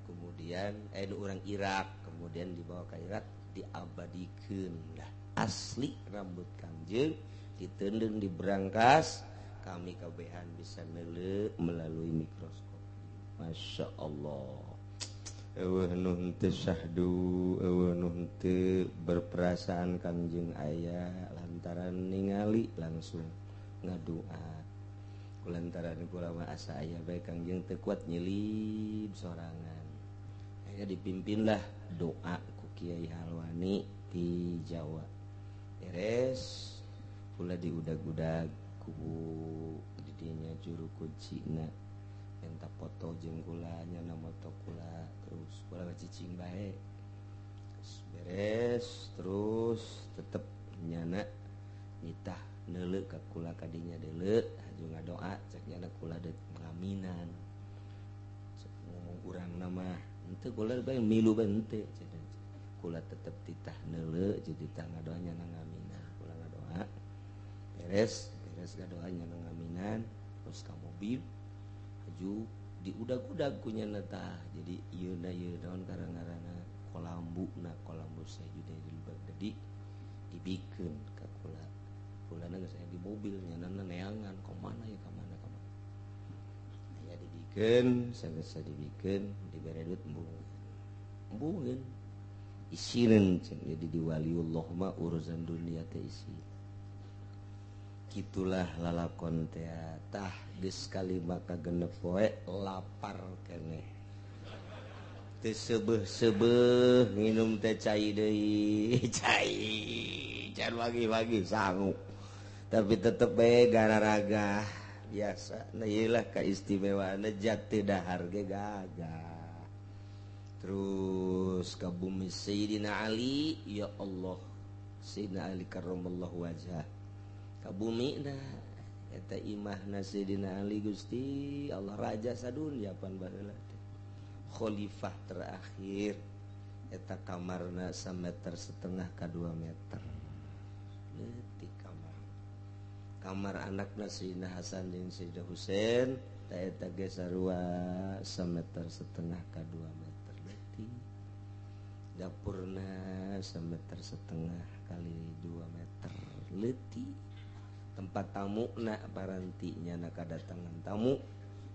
kemudian nu urang Irak kemudian dibawa ka Irak diabadikeun lah asli rambut Kangjeng diteundeun diberangkas kami kabehan bisa neuleuh melalui mikroskop. Masya Allah. Eueuh nu henteu syahdu, eueuh nu henteu berperasaan Kangjeng aya lantaran ningali langsung ngadua. Kulantaran kula mah asa aya bae Kangjeng teu kuat nyelip sorangan. Akhirnya dipimpinlah doa ku Kiai Halwani di Jawa. Beres kula diudag-udag ku didinya juru kuncina. Minta foto jeung kula nyana moto kula terus kula cicing bae. Beres terus tetep nyana nitah neuleuh ka kula kadinya deuleu haju ngadoa cek nyana kula deuk ngaminan. Cek ngomong urang mah henteu kula bae milu bae henteu kula tetep titah neuleuh jeung titah ngadoa nyana ngaminan. Kula ngadoa beres beres ngadoa nyana ngaminan terus ka mobil haju diudag-udag ku nyana tah. Jadi ieu na ieu naon karang-karangna kolambu na kolambu Syekh Junaidil Baghdadi dibikeun ka kula. Kulana geus aya di mobil nyanana neangan ka mana ya ka mana ka mana. Aya dibikeun sageus dibikeun dibere duit embungeun. Embungeun isireun cenah jadi di waliullah mah urusan dunia teh isi. Gitulah lalakon teh tah geus kalima ka genep poe lapar keneh. Teu seubeuh-seubeuh nginum teh cai deui, cai can wagi-wagi sangu. Tapi tetep bae gararaga biasa. Nah ieu lah kaistimewaanna jati dahar ge gagah. Terus ka bumi Sayyidina Ali, ya Allah, Sayyidina Ali karramallahu wajhah. Ka bumi na eta imahna Sayyidina Ali Gusti Allah raja sadunya pan baheula teh. Khalifah terakhir eta kamarna 1,5 meter ka 2 meter. Leutik kamar. Kamar anakna Sayyidina Hasan jeung Sayyidina Husain ta eta ge sarua 1,5 meter ka 2 meter leutik. Dapurna 1,5 meter kali 2 meter leutik. Tempat tamu na parantinya na kadatangan tamu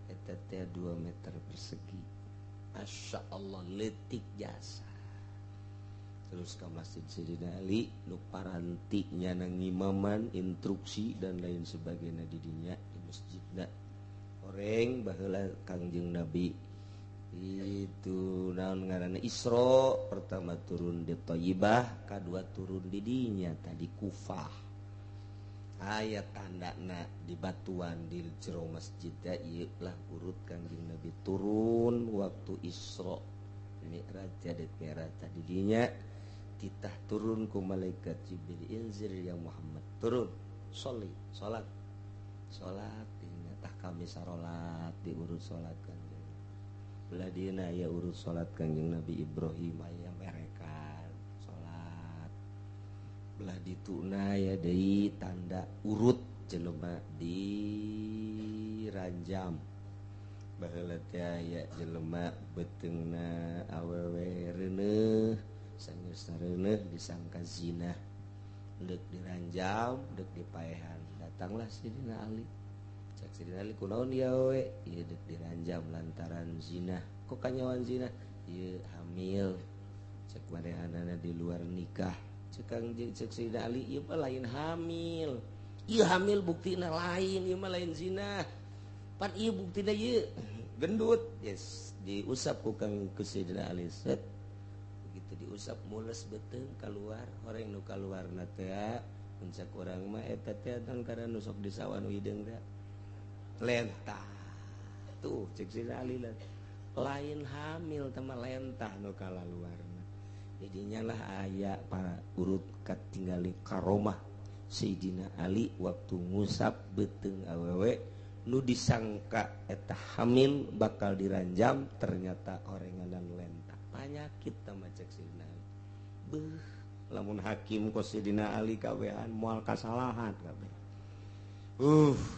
eta teh 2 meter persegi. Masya Allah leutik jasa. Terus ke Masjid Sayyidina Ali nu paranti nyana ngimaman instruksi dan lain sebagainya di dinya di masjidna. Oreng baheula Kangjeng Nabi itu naon ngaranna Isra pertama turun di Thayyibah, kadua turun di dinya tadi Kufah. Aya tandana di batuan di jero masjid ieu lah urut Kangjeng Nabi turun waktu Isra Mi'raj jadi Mi'raj tadi dinya titah turun ku malaikat Jibril inzir ya Muhammad turun sholli salat salat dinya tah kami sarolat diurut salat Kangjeng belah dieuna aya urut salat Kangjeng Nabi Ibrahim aya merekan salat belah dituna ya deui tanda urut jelema diranjam baheula teh aya jelema beuteungna awewe reuneuh sanggeus reuneuh disangka zina deuk diranjam deuk dipaehan datanglah Sidina Ali cak Sidina Ali kunaon ieu awewe ieu deuk diranjam lantaran zina kok kanyawan zina ieu hamil cek manehanana di luar nikah cek cek Sayyidina Ali ieu mah lain hamil ieu hamil buktina lain ieu mah lain zina pan ieu buktina ieu gendut yes diusap ku Kang ku Sayyidina Ali set begitu diusap mules beuteung kaluar horeng nu kaluarna teh puncak urang mah eta teh tangkara nu sok disawan hideung teh lentah tuh cek Sayyidina Ali lain hamil teh mah lentah nu kalaluarna. Jadinya lah aya para urut katinggali karomah Sayyidina Ali waktu ngusap beuteung awewe nu disangka eta hamil bakal diranjam ternyata orenganan lentah panyakit tama cek Sayyidina Ali. Beuh lamun hakim ku Sayyidina Ali kawean moal kasalahan kabeh.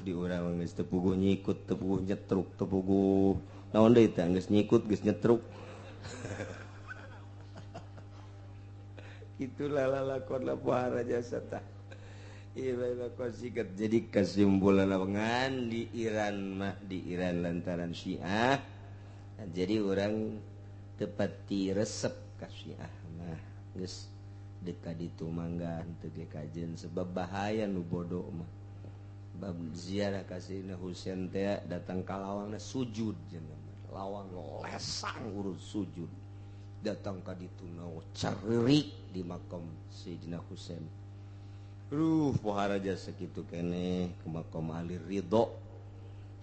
Di urang geus teu puguh nyikut teu puguh nyetruk teu puguh naon deui teh geus nyikut geus nyetruk. Itulah lalakon pohara jasa tah. Jadi kesimpulan lawangan di Iran mah di Iran lantaran Syiah. Nah, jadi orang tepati resep ka Syiah mah geus deuk ditu mangga henteu ge kajen sebab bahaya nu bodoh mah. Bab ziarah ka Sayyidina Husain teh datang ka lawangna sujud cenah. Lawang lesang urut sujud. Datang ka ditu caririk di makam Sayyidina Husain. Ruh pohara jasa kitu keneh ke makam Ali Ridho.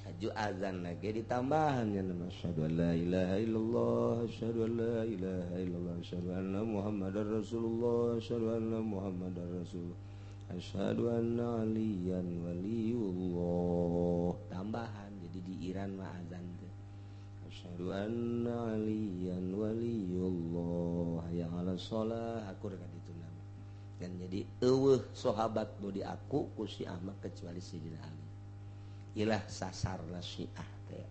Aju azan lagi ditambahan ya nama asyhadu an la ilaha illallah asyhadu an la ilaha illallah asyhadu anna Muhammadar Rasulullah asyhadu anna Muhammadar Rasulullah asyhadu anna aliyan waliyullah. Tambahan jadi di Iran mah azan teh asyhadu anna aliyan waliyullah hayya 'alas shalah akur ka ditu nama. Dan jadi eueuh sahabat nu diaku ku Syiah mah kecuali Sayyidina Ali. Ilah sasarna Syiah teh.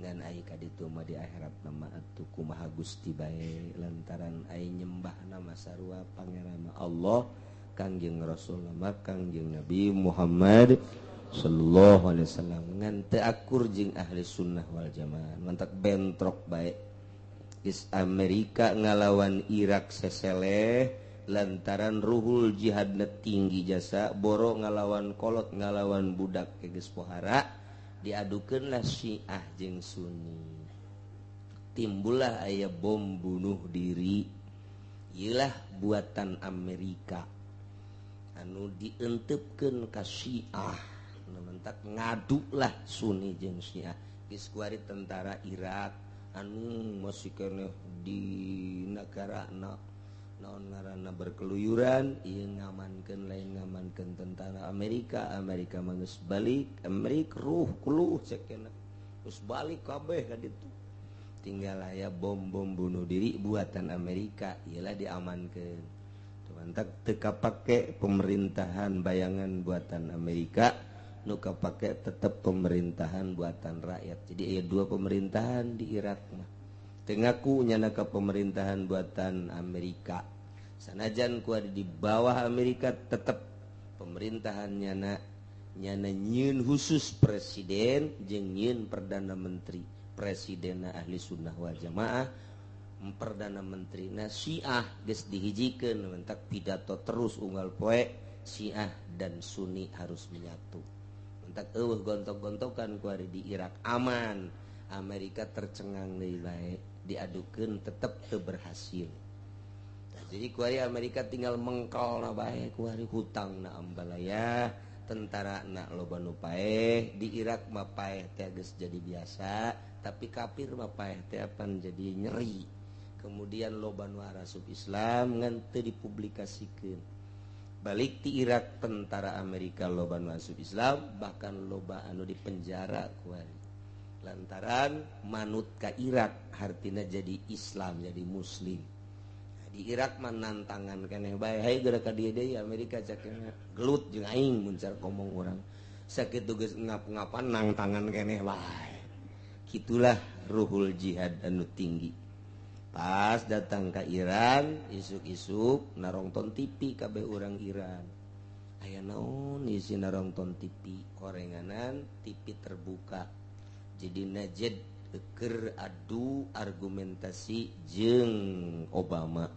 Ngan ai ka ditu mah di akhirat mah atuh kumaha Gusti bae lantaran ai nyembahna mah sarua pangeran Allah Kangjeng Rasul mah Kangjeng Nabi Muhammad sallallahu alaihi wasallam ngan teu akur jeung ahli sunnah wal jamaah mantak bentrok bae. Geus Amerika ngalawan Irak seseleh lantaran ruhul jihadna tinggi jasa boro ngalawan kolot ngalawan budak geus pohara diadukeunlah Syiah jeung Sunni timbullah aya bom bunuh diri ieulah buatan Amerika anu dientepkeun ka Syiah mentak ngaduklah Sunni jeung Syiah geus kuari tentara Irak anu masih keneh di negarana naon ngaranna berkeluyuran ieu ngamankeun lain ngamankeun tentara Amerika Amerika mah geus balik Amerika ruh kuluh cekena geus balik kabeh ka ditu tinggal aya bom-bom bunuh diri buatan Amerika ieulah diamankeun mantak teu kapake pemerintahan bayangan buatan Amerika nu kapake tetep pemerintahan buatan rakyat. Jadi aya dua pemerintahan di Irak mah. Teu ngaku nyana ka pemerintahan buatan Amerika. Sanajan ku ada di bawah Amerika tetep pemerintahan nyana nyana nyieun khusus presiden jeung nyieun perdana menteri. Presiden ahli sunnah wal jamaah, perdana menteri na Syiah geus dihijikeun mentak pidato terus unggal poe Syiah dan Sunni harus menyatu. Mentak eueuh gontok-gontokan kuari di Irak aman. Amerika tercengang deui bae diadukeun tetep teu berhasil. Jadi kuari Amerika tinggal mengkol na bae kuari hutang na ambalaya tentara na loba nu paeh di Irak mah paeh teh geus jadi biasa tapi kafir mah paeh teh apan jadi nyeri. Kemudian loba nu arasup Islam ngan teu dipublikasikeun. Balik ti Irak tentara Amerika loba nu asup Islam bahkan loba anu dipenjara kuari lantaran manut ka Irak hartina jadi Islam jadi Muslim. Di Irak mah nantangan keneh bae hayu geura ka dieu deui Amerika cakena gelut jeung aing mun car ngomong urang sakitu geus ngap-ngapan nangtangan keneh bae. Kitulah ruhul jihad anu tinggi. Pas datang ka Iran isuk-isuk narongton TV kabeh urang Iran. Aya naon isi narongton TV horenganan TV terbuka. Jadi Najd keur adu argumentasi jeung Obama.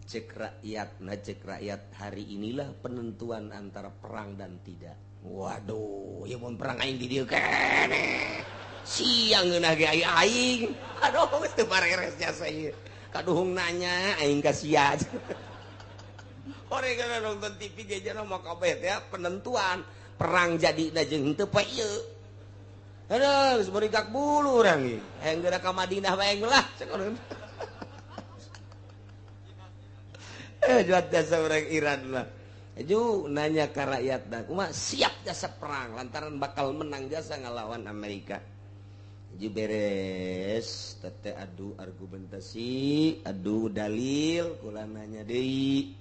Cek rakyat, nah cek rakyat hari inilah penentuan antara perang dan tidak. Waduh, ya mun perang aing di dieu keneh. Siang ngeunah ge aing. Aduh, geus teu bareres jasa ieu. Kaduhung nanya aing ka sia. Horengan nonton TV ge jana mah kabeh teh penentuan perang jadina jeung henteu poe ieu. Aduh, geus berigak bulu urang ieu. Hayang geura ka Madinah bae lah cek urang. Juat jasa orang Iran lah. Ju nanya ke rakyat dah, kumaha siap jasa perang lantaran bakal menang jasa ngalawan Amerika. Ju beres tete adu argumentasi, adu dalil, kula nanya deui.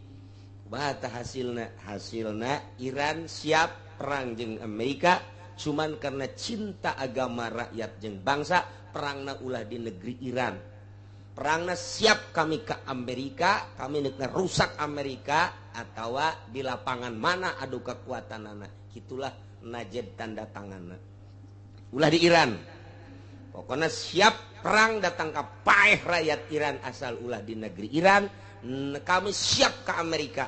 Kumaha tah hasilna? Hasilna Iran siap perang jeung Amerika cuman karena cinta agama rakyat jeung bangsa, perangna ulah di negeri Iran. Perangna siap kami ke Amerika, kami nek rusak Amerika atawa di lapangan mana adu kekuatanana. Kitulah Najd tanda tanganna. Ulah di Iran. Pokoknya siap perang datang ke paeh rakyat Iran asal ulah di negeri Iran, kami siap ke Amerika.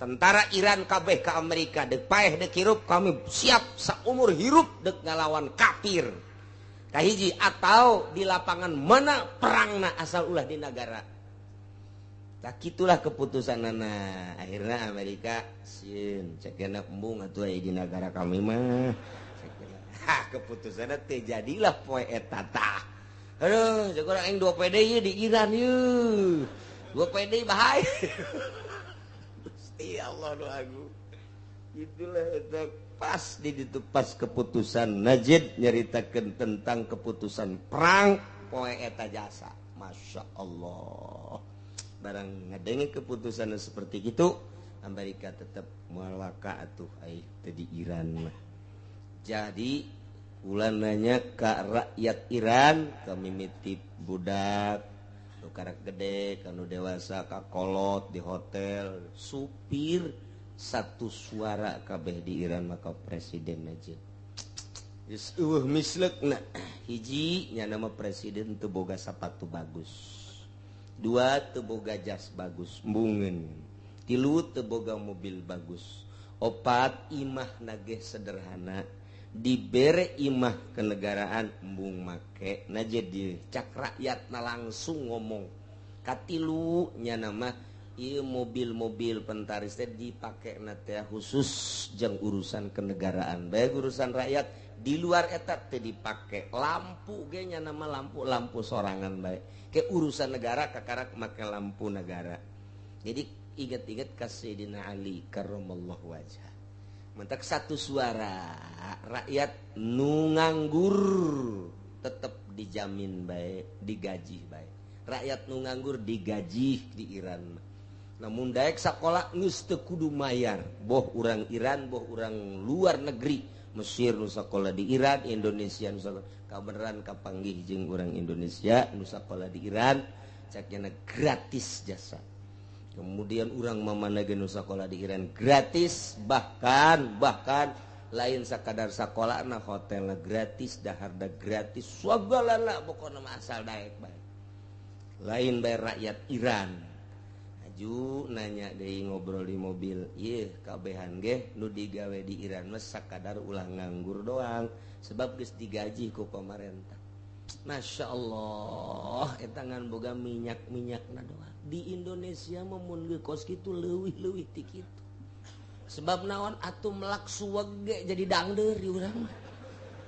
Tentara Iran kabeh ke Amerika dek paeh dek hirup kami siap saumur hirup dek ngalawan kafir. Kahiji atau di lapangan mana perangna asal ulah di negara. Tak itulah keputusan nana. Akhirnya Amerika sieun cekena embung atuh aya di negara kami mah. Hah keputusanna teh jadilah poe eta tah. Aduh, cek urang aing 2 PD ieu di Iran ieu. 2 PD bahaya. Gusti Allah nu agung. Itulah eta pas di ditu pas keputusan Najd nyaritakeun tentang keputusan perang poe eta jasa. Masya Allah. Barang ngadenge keputusan seperti itu, Amerika tetap malaka atuh ai teh di Iran mah. Jadi kula nanya ka rakyat Iran, kami mitip budak nu karak gede, kanu dewasa, ka kolot di hotel, supir satu suara kabeh di Iran maka presiden aja. Geus eueuh misleukna. Hiji nya nama presiden teu boga sapatu bagus. Dua teu boga jas bagus, embungeun. Tilu teu boga mobil bagus. Opat imah nageh sederhana. Dibere imah kenegaraan embung make. Nah jadi cak rakyatna langsung ngomong. Katilu nya nama ieu mobil-mobil pentaris teh dipakena teh khusus jeung urusan kenegaraan bae urusan rakyat di luar eta teh dipake lampu ge nya nama lampu-lampu sorangan bae ke urusan negara kakarak make lampu negara. Jadi ingat-ingat ka Sayyidina Ali karramallahu wajhah. Mentak satu suara rakyat nu nganggur tetep dijamin bae digaji bae. Rakyat nu nganggur digaji di Iran. Namun daek sakola geus teu kudu mayar, boh urang Iran boh urang luar negeri, Mesir nu sakola di Iran, Indonesia nu sakola kabeneran kapanggih jeung urang Indonesia nu sakola di Iran cakna gratis jasa. Kemudian urang mamana ge nu sakola di Iran gratis, bahkan Lain sakadar sakolana, hotelna gratis, daharna gratis, sagalana pokona mah asal daek bae. Lain bae rakyat Iran. Aju nanya deui ngobrol di mobil, ieu kabehan ge nu digawe di Iran mah sakadar ulah nganggur doang sebab geus digaji ku pamarentah. Masya Allah, eta ngan boga minyak-minyakna doang. Di Indonesia mah mun geus kos kitu leuwih-leuwih ti kitu. Sebab naon atuh melak suweg ge jadi dangdeur di urang mah.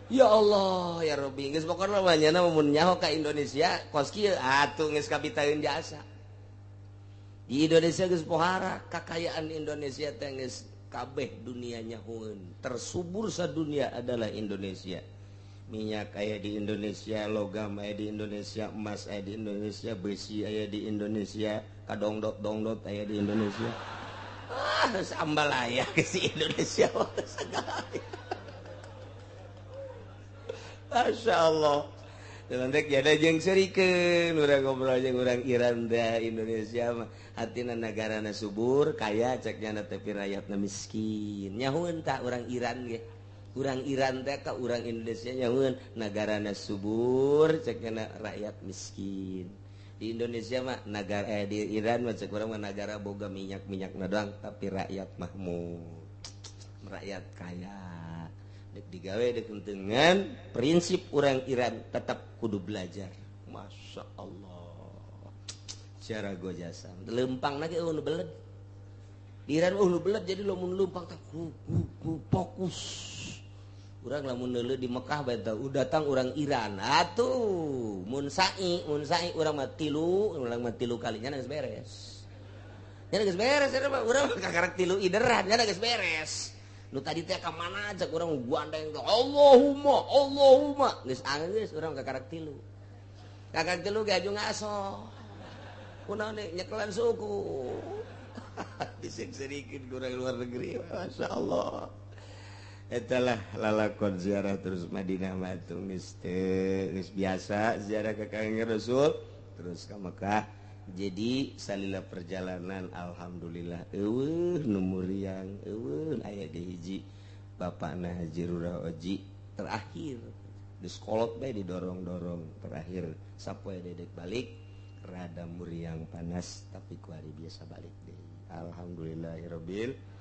Ya Allah, ya Rabbi, geus pokona mah nyana mun nyaho ka Indonesia kos kieu atuh geus kapitaeun jasa. Di Indonesia geus pohara kakayaan Indonesia teh geus kabeh dunia nyahoeun. Tersubur sadunia adalah Indonesia. Minyak aya di Indonesia, logam aya di Indonesia, emas aya di Indonesia, besi aya di Indonesia, kadongdot-dongdot aya di Indonesia. Ah, ambalaya ke si Indonesia segala. Masya Allah. Dalam dek jada jeung serikeun urang ngobrol jeung urang Iran da Indonesia mah hatina nagarana subur kaya cek nyana tapi rakyatna miskin. Nyahueun tah urang Iran ge. Urang Iran teh ka urang Indonesia nyahueun nagarana subur cek nyana rakyat miskin. Di Indonesia mah nagara di Iran mah cek urang mah nagara boga minyak-minyakna doang tapi rakyat makmur. Rakyat kaya. Dek digawe dek dengan prinsip orang Iran tetap kudu belajar. Masya Allah. Cara gojasa. Lempang lagi nu beled. Di Iran nu beled jadi lamun lempang teh ku fokus. Urang lamun neuleuh di Mekah bae teh datang urang Iran. Atuh mun sa'i urang mah tilu kalinya geus beres. Nya geus beres eta mah urang kakarek tilu ideran nya geus beres. Nu tadi teh ka mana aja urang gandeng teh Allahumma Allahumma geus anggeus urang kakarak tilu. Kakarak tilu ge aju ngaso. Kunaon nyekelan suku. Dising-sirikeun ku urang luar negeri. Masya Allah. Eta lah lalakon ziarah terus Madinah mah atuh geus teu geus biasa ziarah ka Kangjeng Rasul terus ka Mekah. Jadi salila perjalanan alhamdulillah eueuh nu muriang eueuh aya di hiji bapakna Haji Rurah Oji terakhir di sekolot bae didorong-dorong terakhir sapoe dedek balik rada muriang panas tapi ku hari biasa balik deui. Alhamdulillahirabbil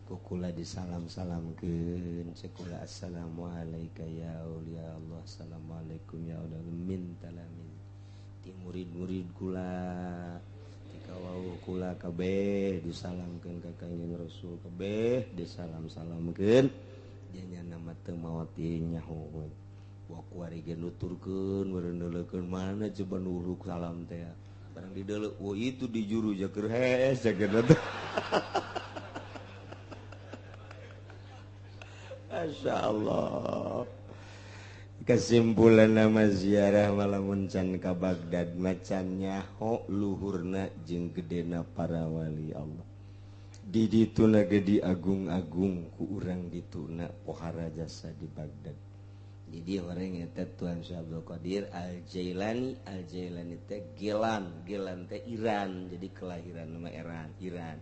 kukula disalam-salamkeun cekula assalamualaikum ya aulia Allah assalamualaikum ya aulia min talamin ti murid-murid kula ti kawauh kula kabeh disalamkeun ka Kangjeng Rasul kabeh disalam-salamkeun janya mah teu maot nyaho wa kuari ge nuturkeun meureuneuleukeun mana coba nuruk salam teh barang dideuleu oh itu di juru jaker hees jaker teh. Masya Allah. Kesimpulan nama ziarah malamun can ka Baghdad macan nyaho luhurna jeung gedena para wali Allah. Di dituna ge diagung-agung ku urang dituna pohara jasa di Baghdad. Jadi orang eta Tuan Syekh Abdul Qadir Al-Jailani, Al-Jailani teh Gilan, Gilan teh Iran, jadi kelahiran nama Iran.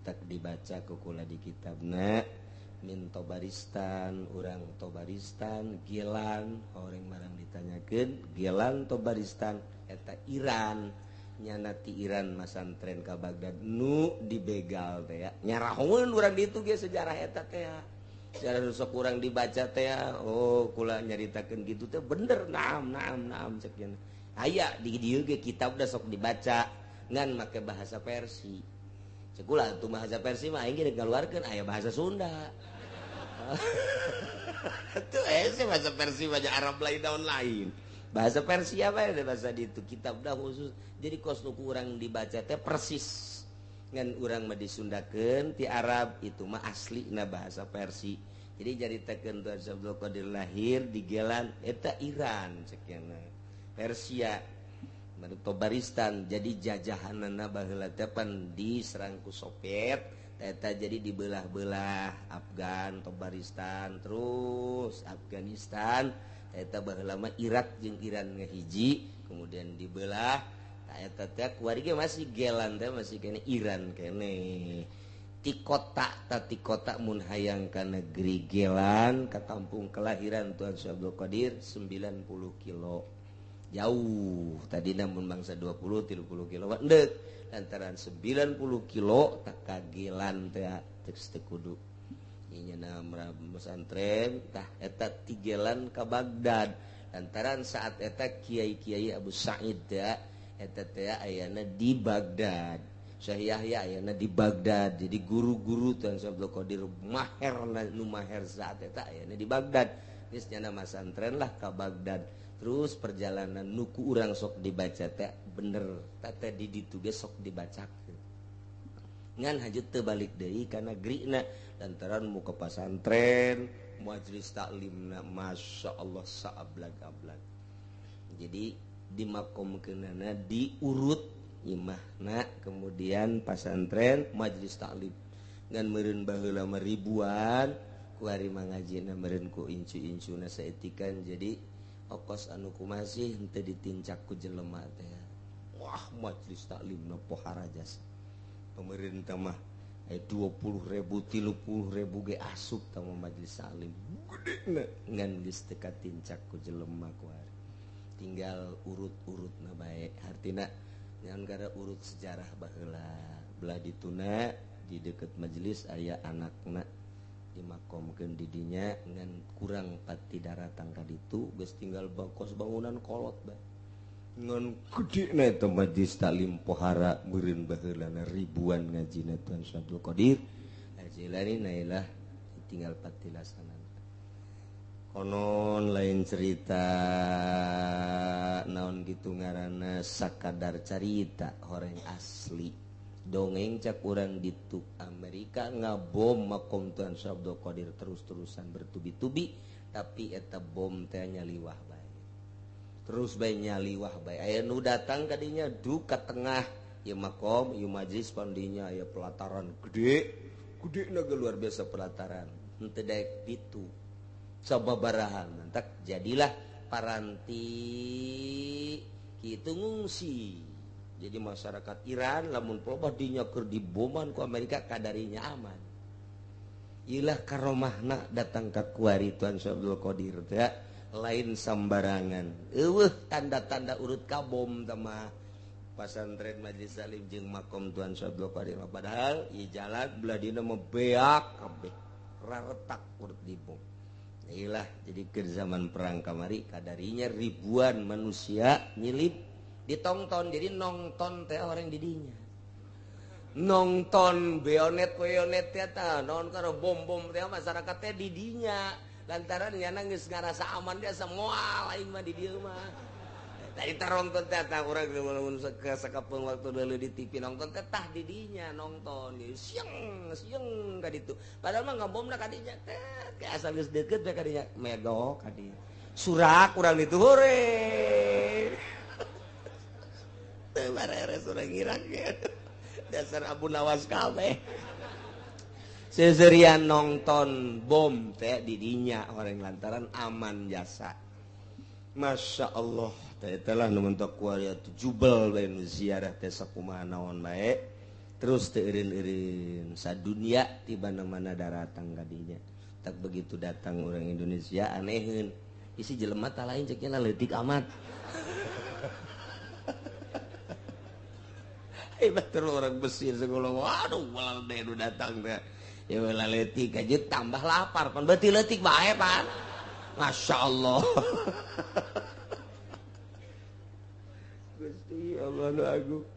Tak dibaca ku kula di kitabna min Tobaristan, urang Tobaristan, Gilan, orang barang ditanyakeun, Gilan Tobaristan eta Iran, nyana ti Iran masantren ka Baghdad nu dibegal teh ya. Nyarahoeun urang ditu ge sejarah eta teh ya. Sejarah nu sok urang dibaca teh ya. Oh, kula nyaritakeun kitu teh bener, naam naam naam cek nya. Aya di dieu ge kitab da sok dibaca ngan make bahasa Persia. Cekula tuh bahasa Persia mah aing ge ngaluarkeun aya bahasa Sunda. Tuh sih bahasa Persia bahasa Arab lain daun lain. Bahasa Persia apa ya bahasa ditu kitab dah khusus. Jadi kos nu ku urang dibaca teh persis ngan urang mah disundakeun ti Arab itu mah aslina bahasa Persia. Jadi caritakeun Tuan Syekh Abdul Qadir lahir di Gelan eta Iran ceukna. Persia Tobaristan jadi jajahanana baheula teh pan diserang ku Soviet eta jadi dibelah-belah Afgan Tobaristan terus Afghanistan eta baheula mah Irak jeung Iran ngahiji kemudian dibelah eta teh kuari ge masih Gelan teh masih kene Iran kene. Ti kota tati kota mun hayang ka negeri Gelan ka kampung kelahiran Tuan Syekh Abdul Qadir 90 kilo jauh. Tadi namun bangsa 20 30 kilo endek lantaran 90 kilo tak ka Gelan teh teu teu kudu ieu pesantren tah eta ti Gelan ka Baghdad lantaran saat eta kiai-kiai Abu Sa'id teh eta teh ayana di Baghdad. Syekh Yahya ayana di Baghdad. Jadi guru-guru Tuan Syekh Abdul Qadir maher nu maher saat eta ayana di Baghdad. Geus nyana masantren lah ka Baghdad. Terus perjalanan nu ku urang sok dibaca teh bener teh di ditu ge sok dibacakeun. Ngan hajut teu balik deui ka negrina lantaran muka pasantren majelis taklimna Masya Allah saablag-ablag. Jadi dimakomkeunana diurut imahna kemudian pasantren majelis taklim ngan meureun baheula mah ribuan ku ari mangajina meureun ku incu-incuna saetikan. Jadi okos anu kumasih henteu ditincak ku jelema teh. Wah majelis taklimna pohara jasa pemerintah mah 20.000 30.000 ge asup tah majelis taklim gede ngan geus teu katincak ku jelema ku ari tinggal urut-urutna bae hartina ngan gara urut sejarah baheula belah dituna di deket majelis aya anakna dimakomkeun di dinya ngan kurang pati daratang ka ditu geus tinggal bangkos bangunan kolot bae ngan gedena eta majelis taklim pohara meureun baheulana ribuan ngajina Tuan Syekh Abdul Qadir Al-Jilani nailah tinggal patilasanan. Konon lain cerita naon gitu ngaranna sakadar carita horeng asli dongeng cak urang ditu Amerika ngabom makom Tuan Syekh Abdul Qadir terus-terusan bertubi-tubi tapi eta bom teh nyaliwah bae terus bae nyaliwah bae aya nu datang kadinya du ka tengah ieu makom ieu majelis pandinya aya pelataran gede gede na luar biasa pelataran henteu daek ditu sababarahan mantak jadilah paranti kitu ngungsi. Jadi masyarakat Iran lamun pelobah dinya keur diboman ku Amerika kadarinya aman. Ilah karomahna datang ka kuari Tuan Syekh Abdul Qadir teh lain sambarangan. Eueuh tanda-tanda urut ka bom teh mah pasantren majelis taklim jeung makom Tuan Syekh Abdul Qadir padahal ieu jalan belah dina mah beak kabeh raretak urut dibom. Ilah jadi ke zaman perang kamari kadarinya ribuan manusia nyilip ditongton. Jadi nongton teh orang didinya nongton beonet beonet teh tah naon karo bom-bom teh masyarakat teh didinya lantaran nyana geus ngarasa aman dia semua lain mah di dieu mah. Tadi taronton teh tah urang lamun sakapeung waktu deuleu di TV nongton teh tah didinya nongton siang siang ka ditu padahal mah ngabomna ka dinya teh asal geus deukeut bae ka dinya medok ka dinya surak urang ditu hore teu bareres urang Irak dasar Abu Nawas kabeh seserian nongton bom teh didinya orang lantaran aman jasa. Masya Allah teh telah nu mentok kuari atuh jubel bae nu ziarah teh sakumaha naon bae terus teu eureun-eureun sadunia ti mana-mana daratang ka dinya. Tak begitu datang orang Indonesia aneheun isi jelema tah lain cek nya leutik amat. Hebat terus orang Mesir sekolah waduh malah deh nu datang teh ya leutik aja tambah lapar pan beuti leutik bae pan. Masya Allah. Gusti Allah nu agung.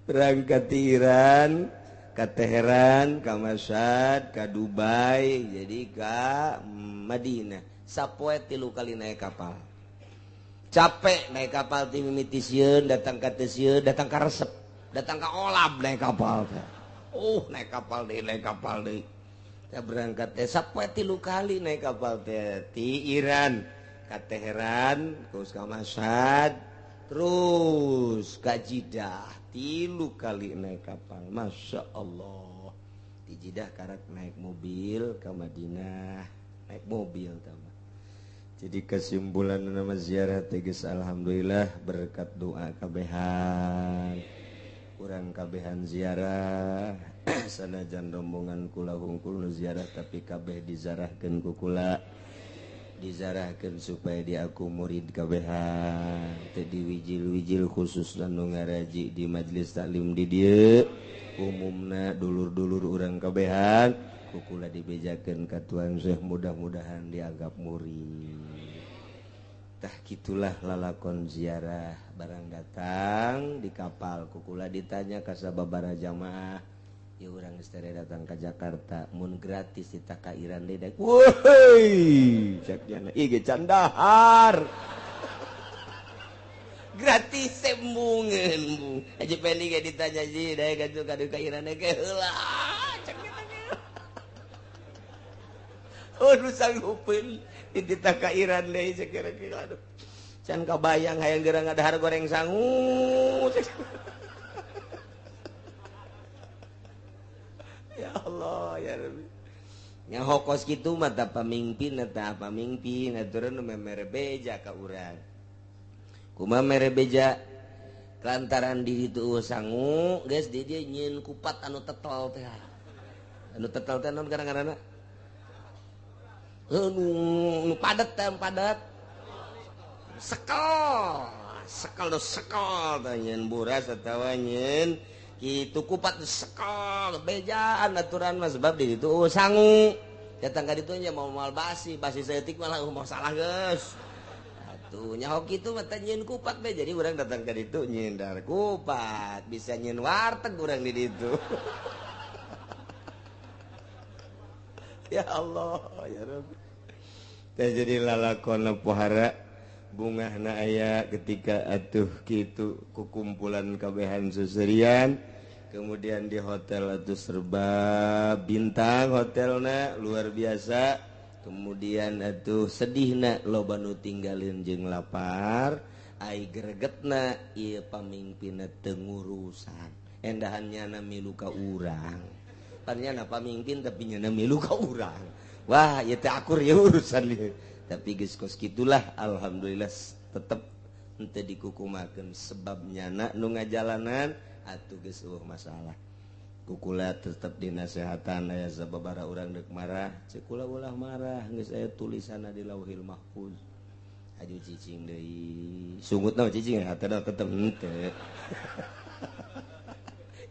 Berangkat di Iran, ke Teheran, ke Mashhad, ke Dubai, jadi ke Madinah. Sapoe 3 kali naik kapal. Capek naik kapal ti mimiti sieun, datang ka teu sieun, datang ka resep, datang ka olab naik kapal teh. Naik kapal deui, naik kapal deui. Kita berangkat teh sapoe 3 kali naik kapal teh ti Iran ka Teheran, terus ka Mashhad, terus ka Jeddah. 3 kali naik kapal. Masya Allah. Di Jeddah karak naik mobil ke Madinah, naik mobil tambah. Jadi kesimpulan nama ziarah tegas alhamdulillah berkat doa kabehan. Kurang kabehan ziarah Sanajan rombongan kula hungkul nu ziarah tapi kabeh dizarahkeun ku kula. Dizarahkeun supaya diaku murid kabehan. Teu diwijil-wijil khusus nu ngaraji di majelis taklim di dieu. Umumna dulur-dulur urang kabehan ku kula dibejakeun ka Tuan Syekh mudah-mudahan dianggap murid. Tah kitulah lalakon ziarah barang datang di kapal kukula ditanya ka sababaraha jamaah ya urang geus tere datang ka Jakarta mun gratis ditah ka Iran deui daek woi cek nya ieu ge candahar gratis sembungeun bung aja pendi ge ditanya ji daek atuh ka Iran ge heula cek nya oh nu sanggupeun dititah ka Iran deui kira-kira aduh can kabayang hayang geura ngadahar goreng sangu. Ya Allah ya Rabbi nya hokos kitu mah tah pamingpin eta pamingpin aturan nu mere beja ka urang kumaha mere beja lantaran di ditu sangu geus di dieu nyieun kupat anu tetel teh anu tetel teh naon ngaranna nu padat teh padat sekel sekel nu sekel teh nyeun buras atawa nyeun kitu kupat sekel bejaan aturan mah sebab di ditu sangu datang ka ditu nya mau moal basi basi saeutik malah mau salah geus atuh nya hoki kitu mah teh nyeun kupat be jadi urang datang ka ditu nyeun dar kupat bisa nyeun warteg urang di ditu. Ya Allah ya Rabbi teh jadi lalakon pohara bungahna aya ketika atuh kitu kukumpulan kabehan seserian kemudian di hotel atuh serba bintang hotelna luar biasa kemudian atuh sedihna loba nu tinggalin jeung lapar ai gregetna ieu pamingpinna teu ngurusan endahan nyana milu ka urang pan nyana pamingpin tapi nyana milu ka urang wah ieu teh akur ya urusan ieu. Tapi geus kos kitulah alhamdulillah tetep henteu dikukumakeun sebab nyana nu ngajalanan atuh geus eueuh masalah. Kukula tetep dinasehatan aya sababaraha urang deuk marah, ceuk kula ulah marah geus aya tulisanna di Lauhil Mahfuz. Aju cicing deui. Sungutna cicing hatena tetep henteu.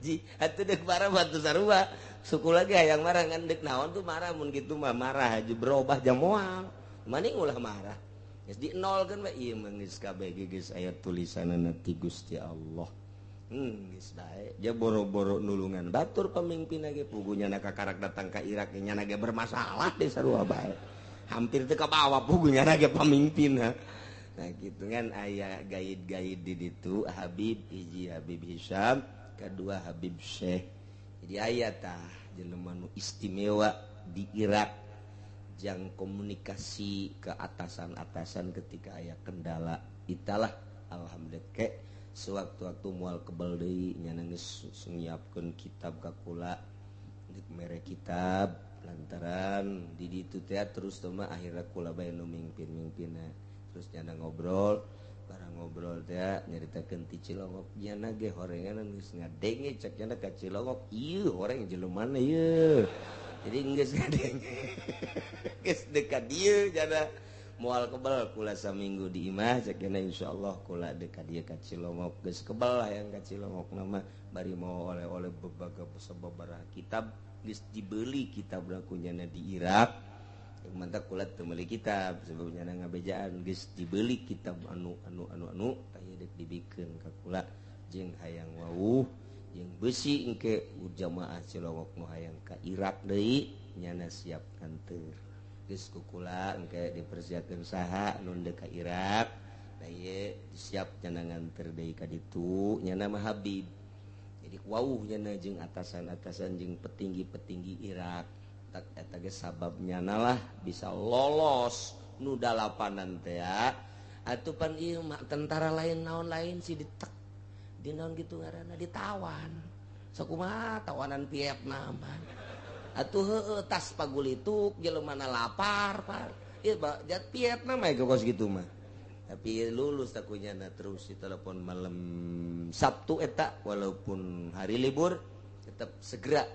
Ji atuh deuk marah batu sarua. Suku lagi hayang marah ngan deuk naon tuh marah mun kitu mah marah aju berubah jamoal. Maning ulah marah geus di nolkeun we ieu mah geus kabeh geus aya tulisanna ti Gusti Allah. Geus bae ja boro-boro nulungan batur pamimpin ge pugunya na kakarak datang ka Irak nya ge bermasalah deh sarua bae. Hampir teu kabawa pugunya na ge pamimpinna. Nah kitu kan aya gaid-gaid di ditu Habib hiji Habib Hisham, kedua Habib Syekh. Jadi aya tah jelema nu istimewa di Irak jang komunikasi ke atasan-atasan ketika aya kendala italah alhamdulillah ke sewaktu-waktu moal kebel deui nya geus nyiapkeun kitab ka kula deuk mere kitab lantaran di ditu teh terus teh mah akhirna kula bae nu mingpin-mingpinna terus nyana ngobrol barang ngobrol teh nyaritakeun ti Cilongok nyana ge horengan geus ngadenge cek nyana ka Cilongok ieu horeng jelema ieu jadi geus ngadenge geus dekat dieu jana moal kebel kula saminggu di imah cek nyana insyaallah kula dekat dieu ka Cilongok geus kebel hayang ka Cilongok mah bari mau oleh-oleh bebaga sababaraha kitab geus dibeli kitab lakunya di Irak mantap kula teu meuli kitab sebab nyana ngabejaan geus dibeli kitab anu anu anu anu tah ieu deuk dibikeun ka kula jeung hayang wawuh jeung besi engke jamaah Cilongok nu hayang ka Irak deui nyana siap nganteur geus ku kula engke dipersiapkeun saha nu deuk ka Irak da ieu siap nyana nganteur deui ka ditu nyana mah Habib jadi wawuh nyana jeung atasan-atasan jeung petinggi-petinggi Irak tak eta ge sababnya lah bisa lolos nu dalapanan teh atuh pan ieu mah tentara lain naon lain si ditek di naon gitu ngaranna ditawan sakumaha tawanan Vietnam atuh heueuh tas pagulituk jelemana lapar par ieu jat Vietnam aya kos kitu mah tapi lulus takunyana terus di telepon malam Sabtu eta walaupun hari libur Tetap segera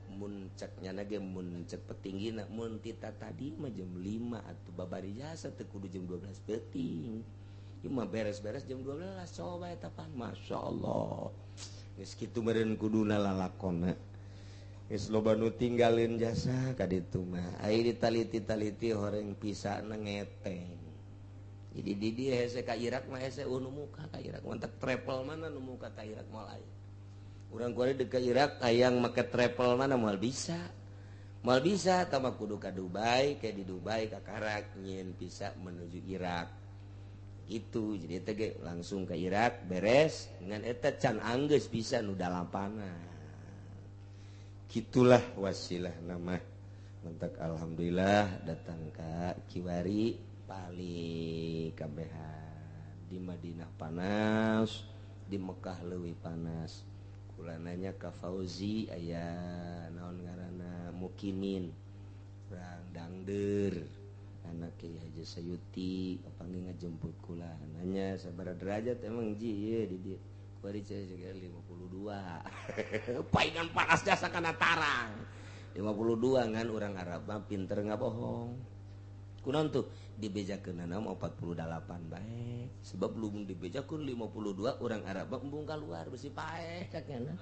mun cek nyana ge mun cek petinggina mun tita tadi mah jam 5 atuh babari jasa teu kudu jam 12 peuting. Ieu mah beres-beres jam 12 coba eta pan masyaallah. Geus kitu meureun kuduna lalakonna. Geus loba nu tinggalin jasa ka ditu mah. Ai ditaliti-taliti horeng pisana ngeteng. Jadi di dieu hese ka Irak mah hese nu muka ka Irak mantak travel mana nu muka ka Irak moal aya. Urang kuari dek ka Irak hayang make travel mana moal bisa. Moal bisa tah kudu ka Dubai, kayak di Dubai ka Karak nyieun visa menuju Irak. Gitu. Jadi eta ge langsung ke Irak beres ngan eta can anggeus bisa nu dalapana. Gitulah wasilah nama. Mentak alhamdulillah datang ka Kiwari paling kabehan di Madinah panas, di Mekah leuwih panas. Kula nanya ka Fauzi aya naon ngaranna Mukimin urang dangder anak Kiai Haji Sayuti kapanggih ngajemput kula nanya sabaraha derajat emang ji ieu di dieu kuari 52 paingan panas jasa kana tarang 52 ngan urang Arab mah pinter ngabohong kunaon tuh dibejakeunana mah 48 bae sebab belum dibejakeun 52 urang Arab mah embung kaluar besi paeh kakena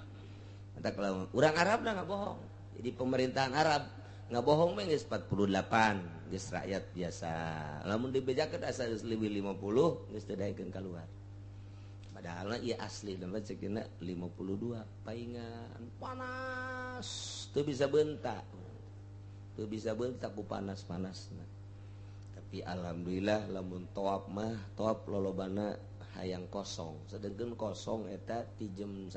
mantak lamun urang Arab dah ngabohong jadi pemerintahan Arab ngabohong mah geus 48 geus rakyat biasa lamun dibejakeun asa geus leuwih 50 geus teu daekeun kaluar padahal ieu asli mah ceukna 52 paingan panas teu bisa bentak ku panas-panasna. Tapi alhamdulillah lamun toap mah toap lolobana hayang kosong sedengkeun kosong eta ti jam 10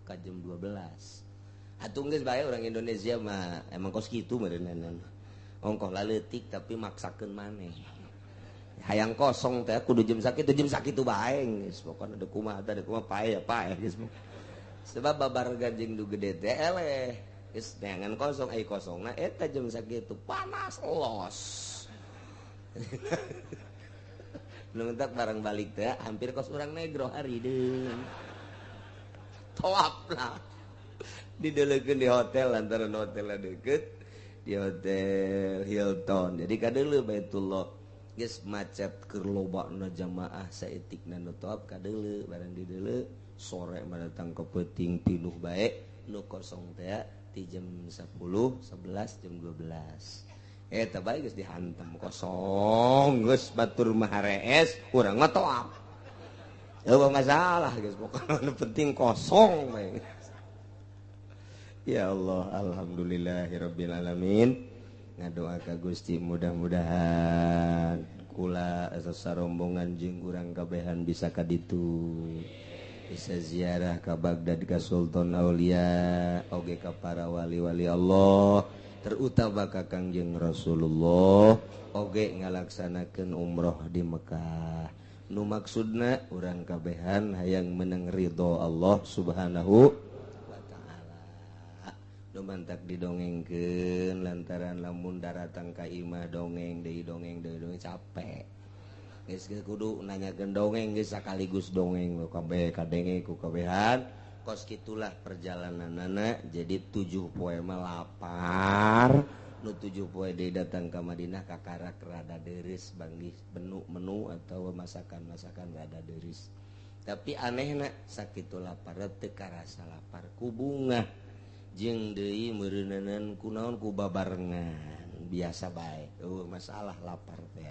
ka jam 12 atuh geus bae urang Indonesia mah emang kos kitu meureunana ongkoh laleutik tapi maksakeun maneh hayang kosong teh kudu jam sakitu bae geus pokona deuk kumaha teh deuk kumaha pae ya pae geus sebab babar ganjing du gede teh eleh geus neangan kosong ai kosongna eta jam sakitu panas los. Nuntak barang balik teh hampir kos urang negro hari deung. Toap lah. Didelekeun di hotel lantaran hotelna deket di hotel Hilton. Jadi kadeuleu Baitullah geus macet keur lobana jamaah saeutikna nu toap kadeuleu barang dideuleu sore mah datang ke peuting pinuh bae nu kosong teh ti jam 10, 11, jam 12. Eta bae geus dihantam kosong geus batur mah harees urang mah toap. Eueuh masalah geus pokona nu penting kosong bae. Ya Allah, alhamdulillahirabbil alamin. Ngadoa ka Gusti mudah-mudahan kula sarombongan jeung urang kabehan bisa ka ditu. Bisa ziarah ka Baghdad ka Sultan Aulia oge ka para wali-wali Allah. Terutama ka Kangjeng Rasulullah oge ngalaksanakeun umroh di Mekah. Nu maksudna urang kabehan hayang menang ridho Allah Subhanahu wa taala. Nu mantak didongengkeun lantaran lamun daratang ka imah dongeng deui dongeng deui dongeng capek. Geus kudu nanyakeun dongeng geus sakaligus dongeng kabeh kadenge ku kabehan. Kos kitulah perjalananana jadi 7 poe mah lapar nu 7 poe deui datang ka Madinah kakarak rada deureuh banggih menu-menu atau masakan-masakan rada deureuh tapi anehna sakitu lapar teu karasa lapar ku bungah jeung deui meureunanan kunaon ku babarengan biasa bae eueuh masalah lapar teh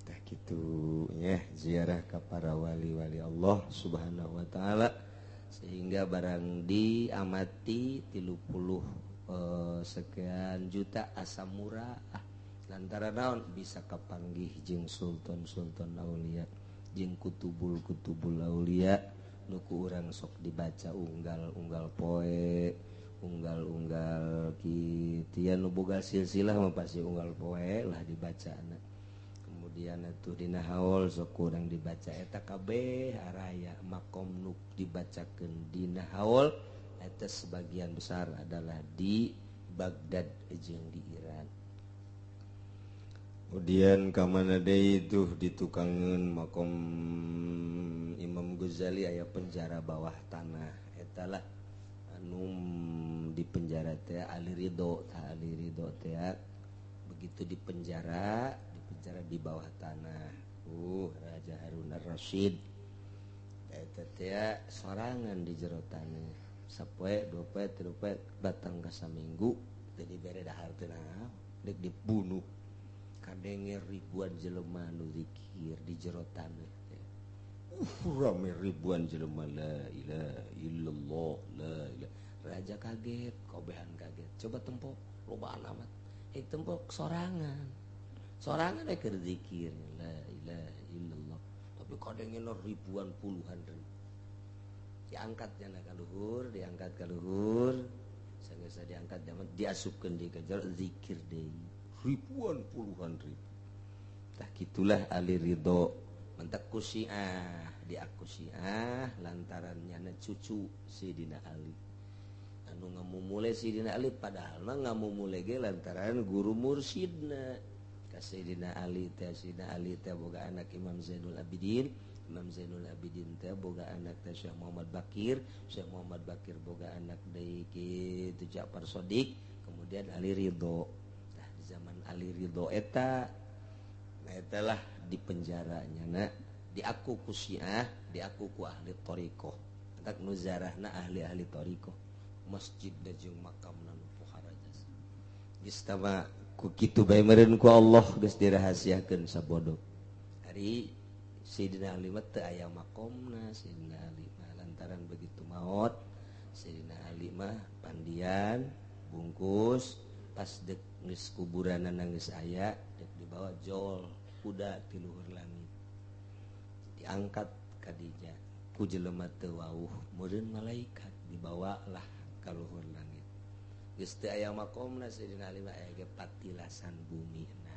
tah kitu nya ziarah ka para wali-wali Allah Subhanahu wa taala sehingga barang diamati 30 sekian juta asa murah lantaran naon bisa kapanggih jeung sultan-sultan aulia jeung kutubul-kutubul aulia nu ku urang sok dibaca unggal-unggal poe unggal-unggal kitu ya nu boga silsilah mah pasti unggal poe lah dibacana. Kemudian atuh dina haul sok kurang dibaca eta kabeh araya makom nu dibacakeun dina haul eta sebagian besar adalah di Baghdad jeung di Iran. Kemudian ka mana deui tuh ditukangeun makom Imam Ghazali aya penjara bawah tanah eta lah Nu di penjara teh Ali Ridho, tah Ali Ridho teh begitu di penjara di bawah tanah. Raja Harun Ar-Rasyid eta teh sorangan di jero tanah. Sapoe, dua poe, tilu poe, batang ka saminggu teu dibere dahar teh naon, deuk dibunuh. Kadenge ribuan jelema nu zikir di jero tanah teh. Rame ribuan jelema la ilaha illallah la ilaha. Raja kaget, kobehan kaget. Coba tempo lobaan amat. Tempo sorangan. Sorangan keur zikir la ilaha illallah. Tapi kadengena ribuan puluhan ribu. Diangkat jana ka luhur, diangkat ka luhur. Sanggeus diangkat jaman diasupkeun deui ka jero zikir deui. Ribuan puluhan ribu. Tah kitulah Ali Ridho. Mentak ku Syiah, diaku Syiah lantaran nyana cucu Sidina Ali. Anu ngamumule Sidina Ali padahal mah ngamumule ge lantaran guru mursyidna. Ka Sidina Ali teh, Sidina Ali teh boga anak Imam Zainul Abidin, Imam Zainul Abidin teh boga anak teh Syekh Muhammad Bakir, Syekh Muhammad Bakir boga anak deui kitu Ja'far Shadiq, kemudian Ali Ridho. Tah di zaman Ali Ridho eta nah eta lah di penjara nyana diaku ku Syiah, diaku ku ahli thariqah. Entak nu zarahna ahli-ahli thariqah. Masjid da jeung makamna nu pohara jasa. Geus tama ku kitu bae meureun ku Allah geus dirahasiakeun sabodo. Ari Sayyidina Ali mah teu aya makomna Sayyidina Ali mah lantaran begitu maot Sayyidina Ali mah pandian bungkus pas dek geus kuburanana geus aya dek dibawa jol kuda ti luhur langit diangkat kadinya ku jelema teu wauh meureun malaikat dibawalah ka luhur langit geus teu aya makomna Sayyidina Ali mah aya ge patilasan bumi na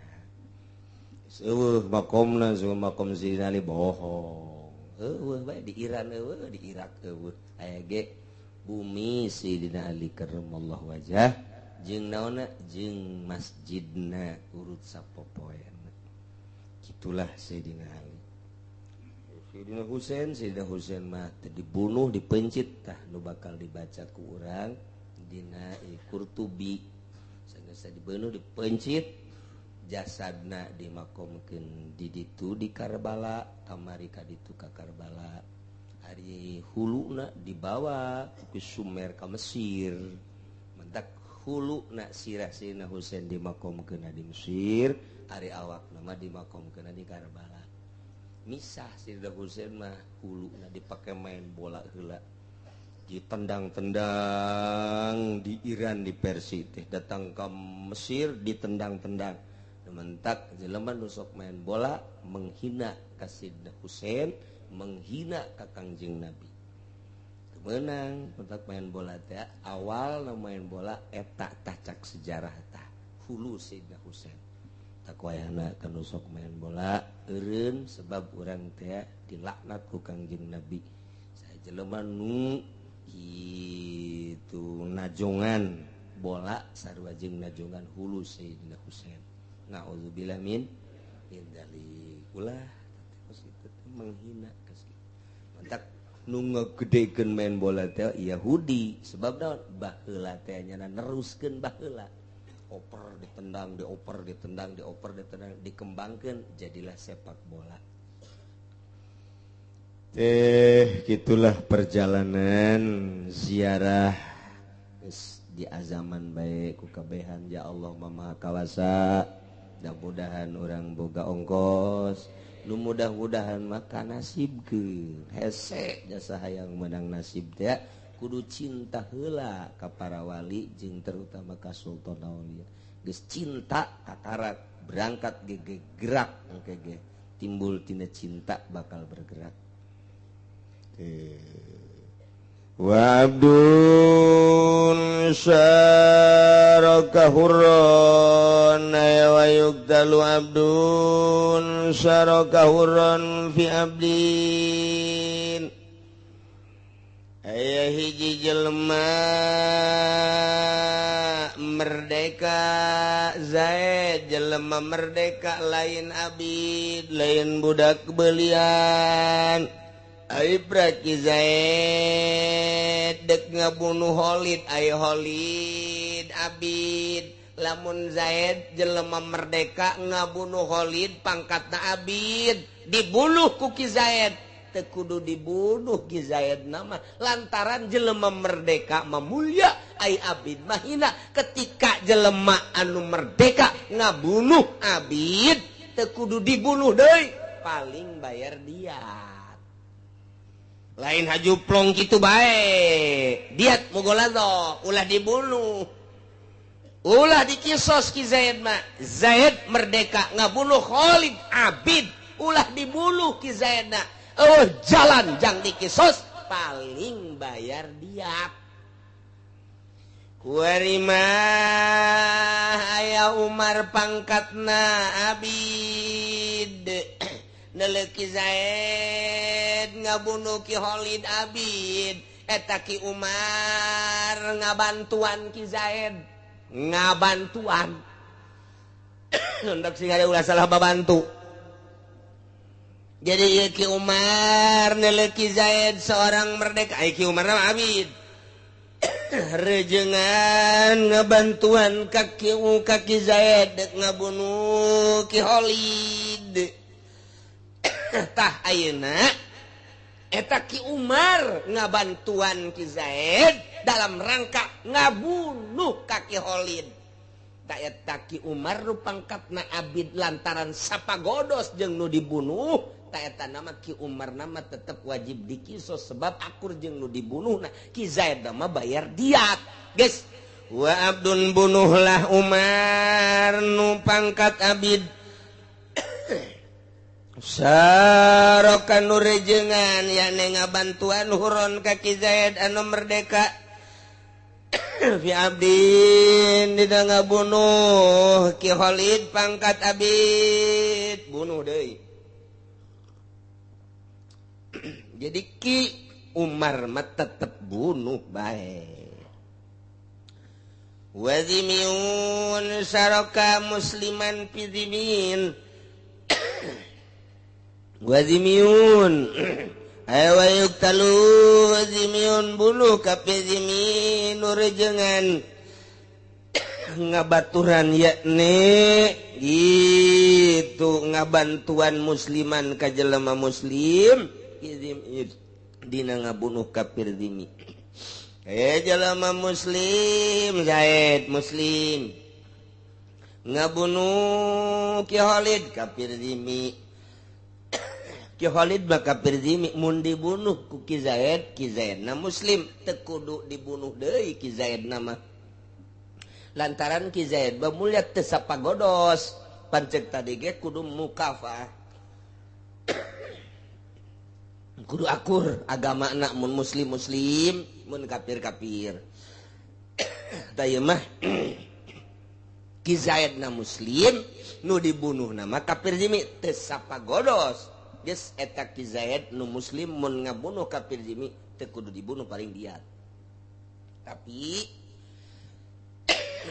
geus eueuh makomna semua makom Sayyidina Ali bohong eueuh bae di Iran eueuh di Irak eueuh aya ge bumi Sayyidina Ali karramallahu wajah jeung naonna jeung masjidna urut sapopoeana. Itulah Sayyidina Ali. Sayyidina Husain, Sayyidina Husain mah teu dibunuh, dipencit tah nu bakal dibaca ku urang dina Qurtubi. Sanggeus dibunuh, dipencit, jasadna dimakomkeun di ditu di Karbala, kamari ka ditu ka Karbala. Ari huluna dibawa ke Sumer ka Mesir. Mentak huluna sirah Sayyidina Husain dimakomkeun di Mesir, ari awak nama dimakomkeun di Karbala. Misah Sayyidina Husain mah huluna dipake main bola heula. Ditendang-tendang di Iran di Persia teh, datang ke Mesir ditendang-tendang. Mentak jelema nu sok main bola menghina ka Sayyidina Husain, menghina ka Kangjeng Nabi. Menang mentak main bola teh awal main bola eta tah cak sejarah tah hulu Sayyidina Husain. Takwayana kanu sok main bola eureun sebab urang teh dilaknat ku Kangjeng Nabi. Saya jelema nu kitu najongan bola sarua jeung najongan hulu Sayyidina Husain. Nauzubillah min dzalik. Ulah teh itu menghina ka mentak nu ngegedekeun main bola teh Yahudi sebab naon baheula teh nyana neruskeun baheula. Oper ditendang, dioper ditendang, dioper ditendang, dikembangkan jadilah sepak bola. Teh gitulah perjalanan ziarah di azaman bae ku kabehan ya Allah Maha Kawasa. Mudah-mudahan orang boga ongkos, nu mudah-mudahan maka nasibkeun hese jasa hayang menang nasib teh kudu cinta heula ka para wali jeung terutama ka Sultan Aulia. Geus cinta kakarak berangkat ge gerak engke ge timbul tina cinta bakal bergerak. Wa abdun syaraka hurran wa yuqtalu abdun syaraka hurran fi abdin. Aya hiji jelema merdeka Zaid, jelema merdeka lain abid, lain budak belian. Ai Ki Zaid dek ngabunuh Khalid, ai Khalid abid. Lamun Zaid jelema merdeka ngabunuh Khalid pangkatna abid, dibunuh ku Ki Zaid. Teu kudu dibunuh Ki Zaid nama lantaran jelema merdeka mah mulia, ai abid mah hina. Ketika jelema anu merdeka ngabunuh abid teu kudu dibunuh deui, paling bayar diat. Lain haju plong kitu bae, diat mugolazo ulah dibunuh, ulah dikisos Ki Zaid mah. Zaid merdeka ngabunuh Khalid abid, ulah dibunuh Ki Zaid na. Oh jalan jang dikisos, paling bayar diat. Kuari mah aya Umar pangkatna abid. Neleki Zaid ngabunuh Ki Khalid abid, eta Ki Umar ngabantuan Ki Zaid, ngabantuan. Hendak sing ada ulah salah babantu. Jadi ieu Ki Umar neleki Zaid seorang merdeka, ai Ki Umar mah abid. Rejengan ngabantuan ka Ki Zaid dek ngabunuh Ki Khalid. Tah ayeuna eta Ki Umar ngabantuan Ki Zaid dalam rangka ngabunuh ka Ki Khalid. Tah eta Ki Umar nu pangkatna abid lantaran sapagodos jeung nu dibunuh, tah eta nama Ki Umar nama tetep wajib dikisos sebab akur jeung nu dibunuh. Nah Ki Zaid mah bayar diat. Geus wa abdun bunuhlah Umar nu pangkat abid. Sarokan nu rejengan yakni ngabantuan huron ka Ki Zaid anu merdeka. Fi abdin dina ngabunuh Ki Khalid pangkat abid, bunuh deui. Jadi Ki Umar mah tetep bunuh bae. Wazimiun saraka musliman fi zimin. Wazimiun ayo yuktalu wazimiun bunuh kape zimin rejengan ngabaturan yakni gitu ngabantuan musliman ka jelema muslim dina ngabunuh kafir zimi. Jelema muslim Zaid muslim ngabunuh Ki Khalid kafir zimi. Ki Khalid mah kafir zimi mun dibunuh ku Ki Zaid, Ki Zaid na muslim teu kudu dibunuh deui Ki Zaid na mah. Lantaran Ki Zaid mah mulia teu sapagodos, pancek tadi ge kudu mukafah. Kudu akur agama na mun muslim muslim, mun kafir kafir. Tah ieu mah Ki Zaid na muslim nu dibunuh na mah kafir zimi teu sapagodos. Geus eta Ki Zaid nu muslim mun ngabunuh kafir zimi teu kudu dibunuh paling diat. Tapi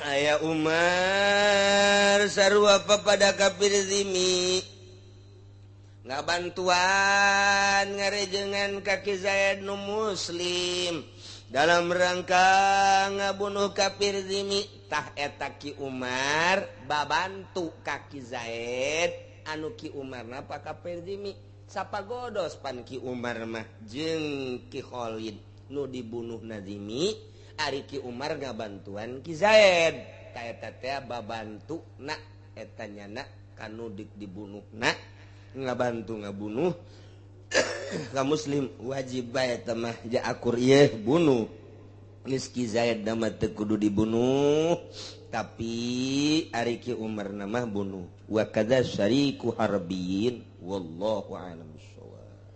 aya Umar sarua pada kafir zimi ngabantuan ngarejengan ka Ki Zaid nu muslim dalam rangka ngabunuh kafir zimi. Tah eta Ki Umar babantu ka Ki Zaid anu Ki Umar napa kafir zimi sapagodos pan Ki Umar mah jeung Ki Khalid nu dibunuh nazimi, ari Ki Umar ngabantuan Ki Zaid. Ta eta teh babantu na eta nyana kanu dibunuh na ngabantu ngabunuh ka muslim wajib bae eta mah ja akur ieu bunuh. Geus Ki Zaid mah teu kudu dibunuh, tapi ari Ki Umar mah bunuh. Wa kadza syariku harbiyin wallahu a'lam bissawab.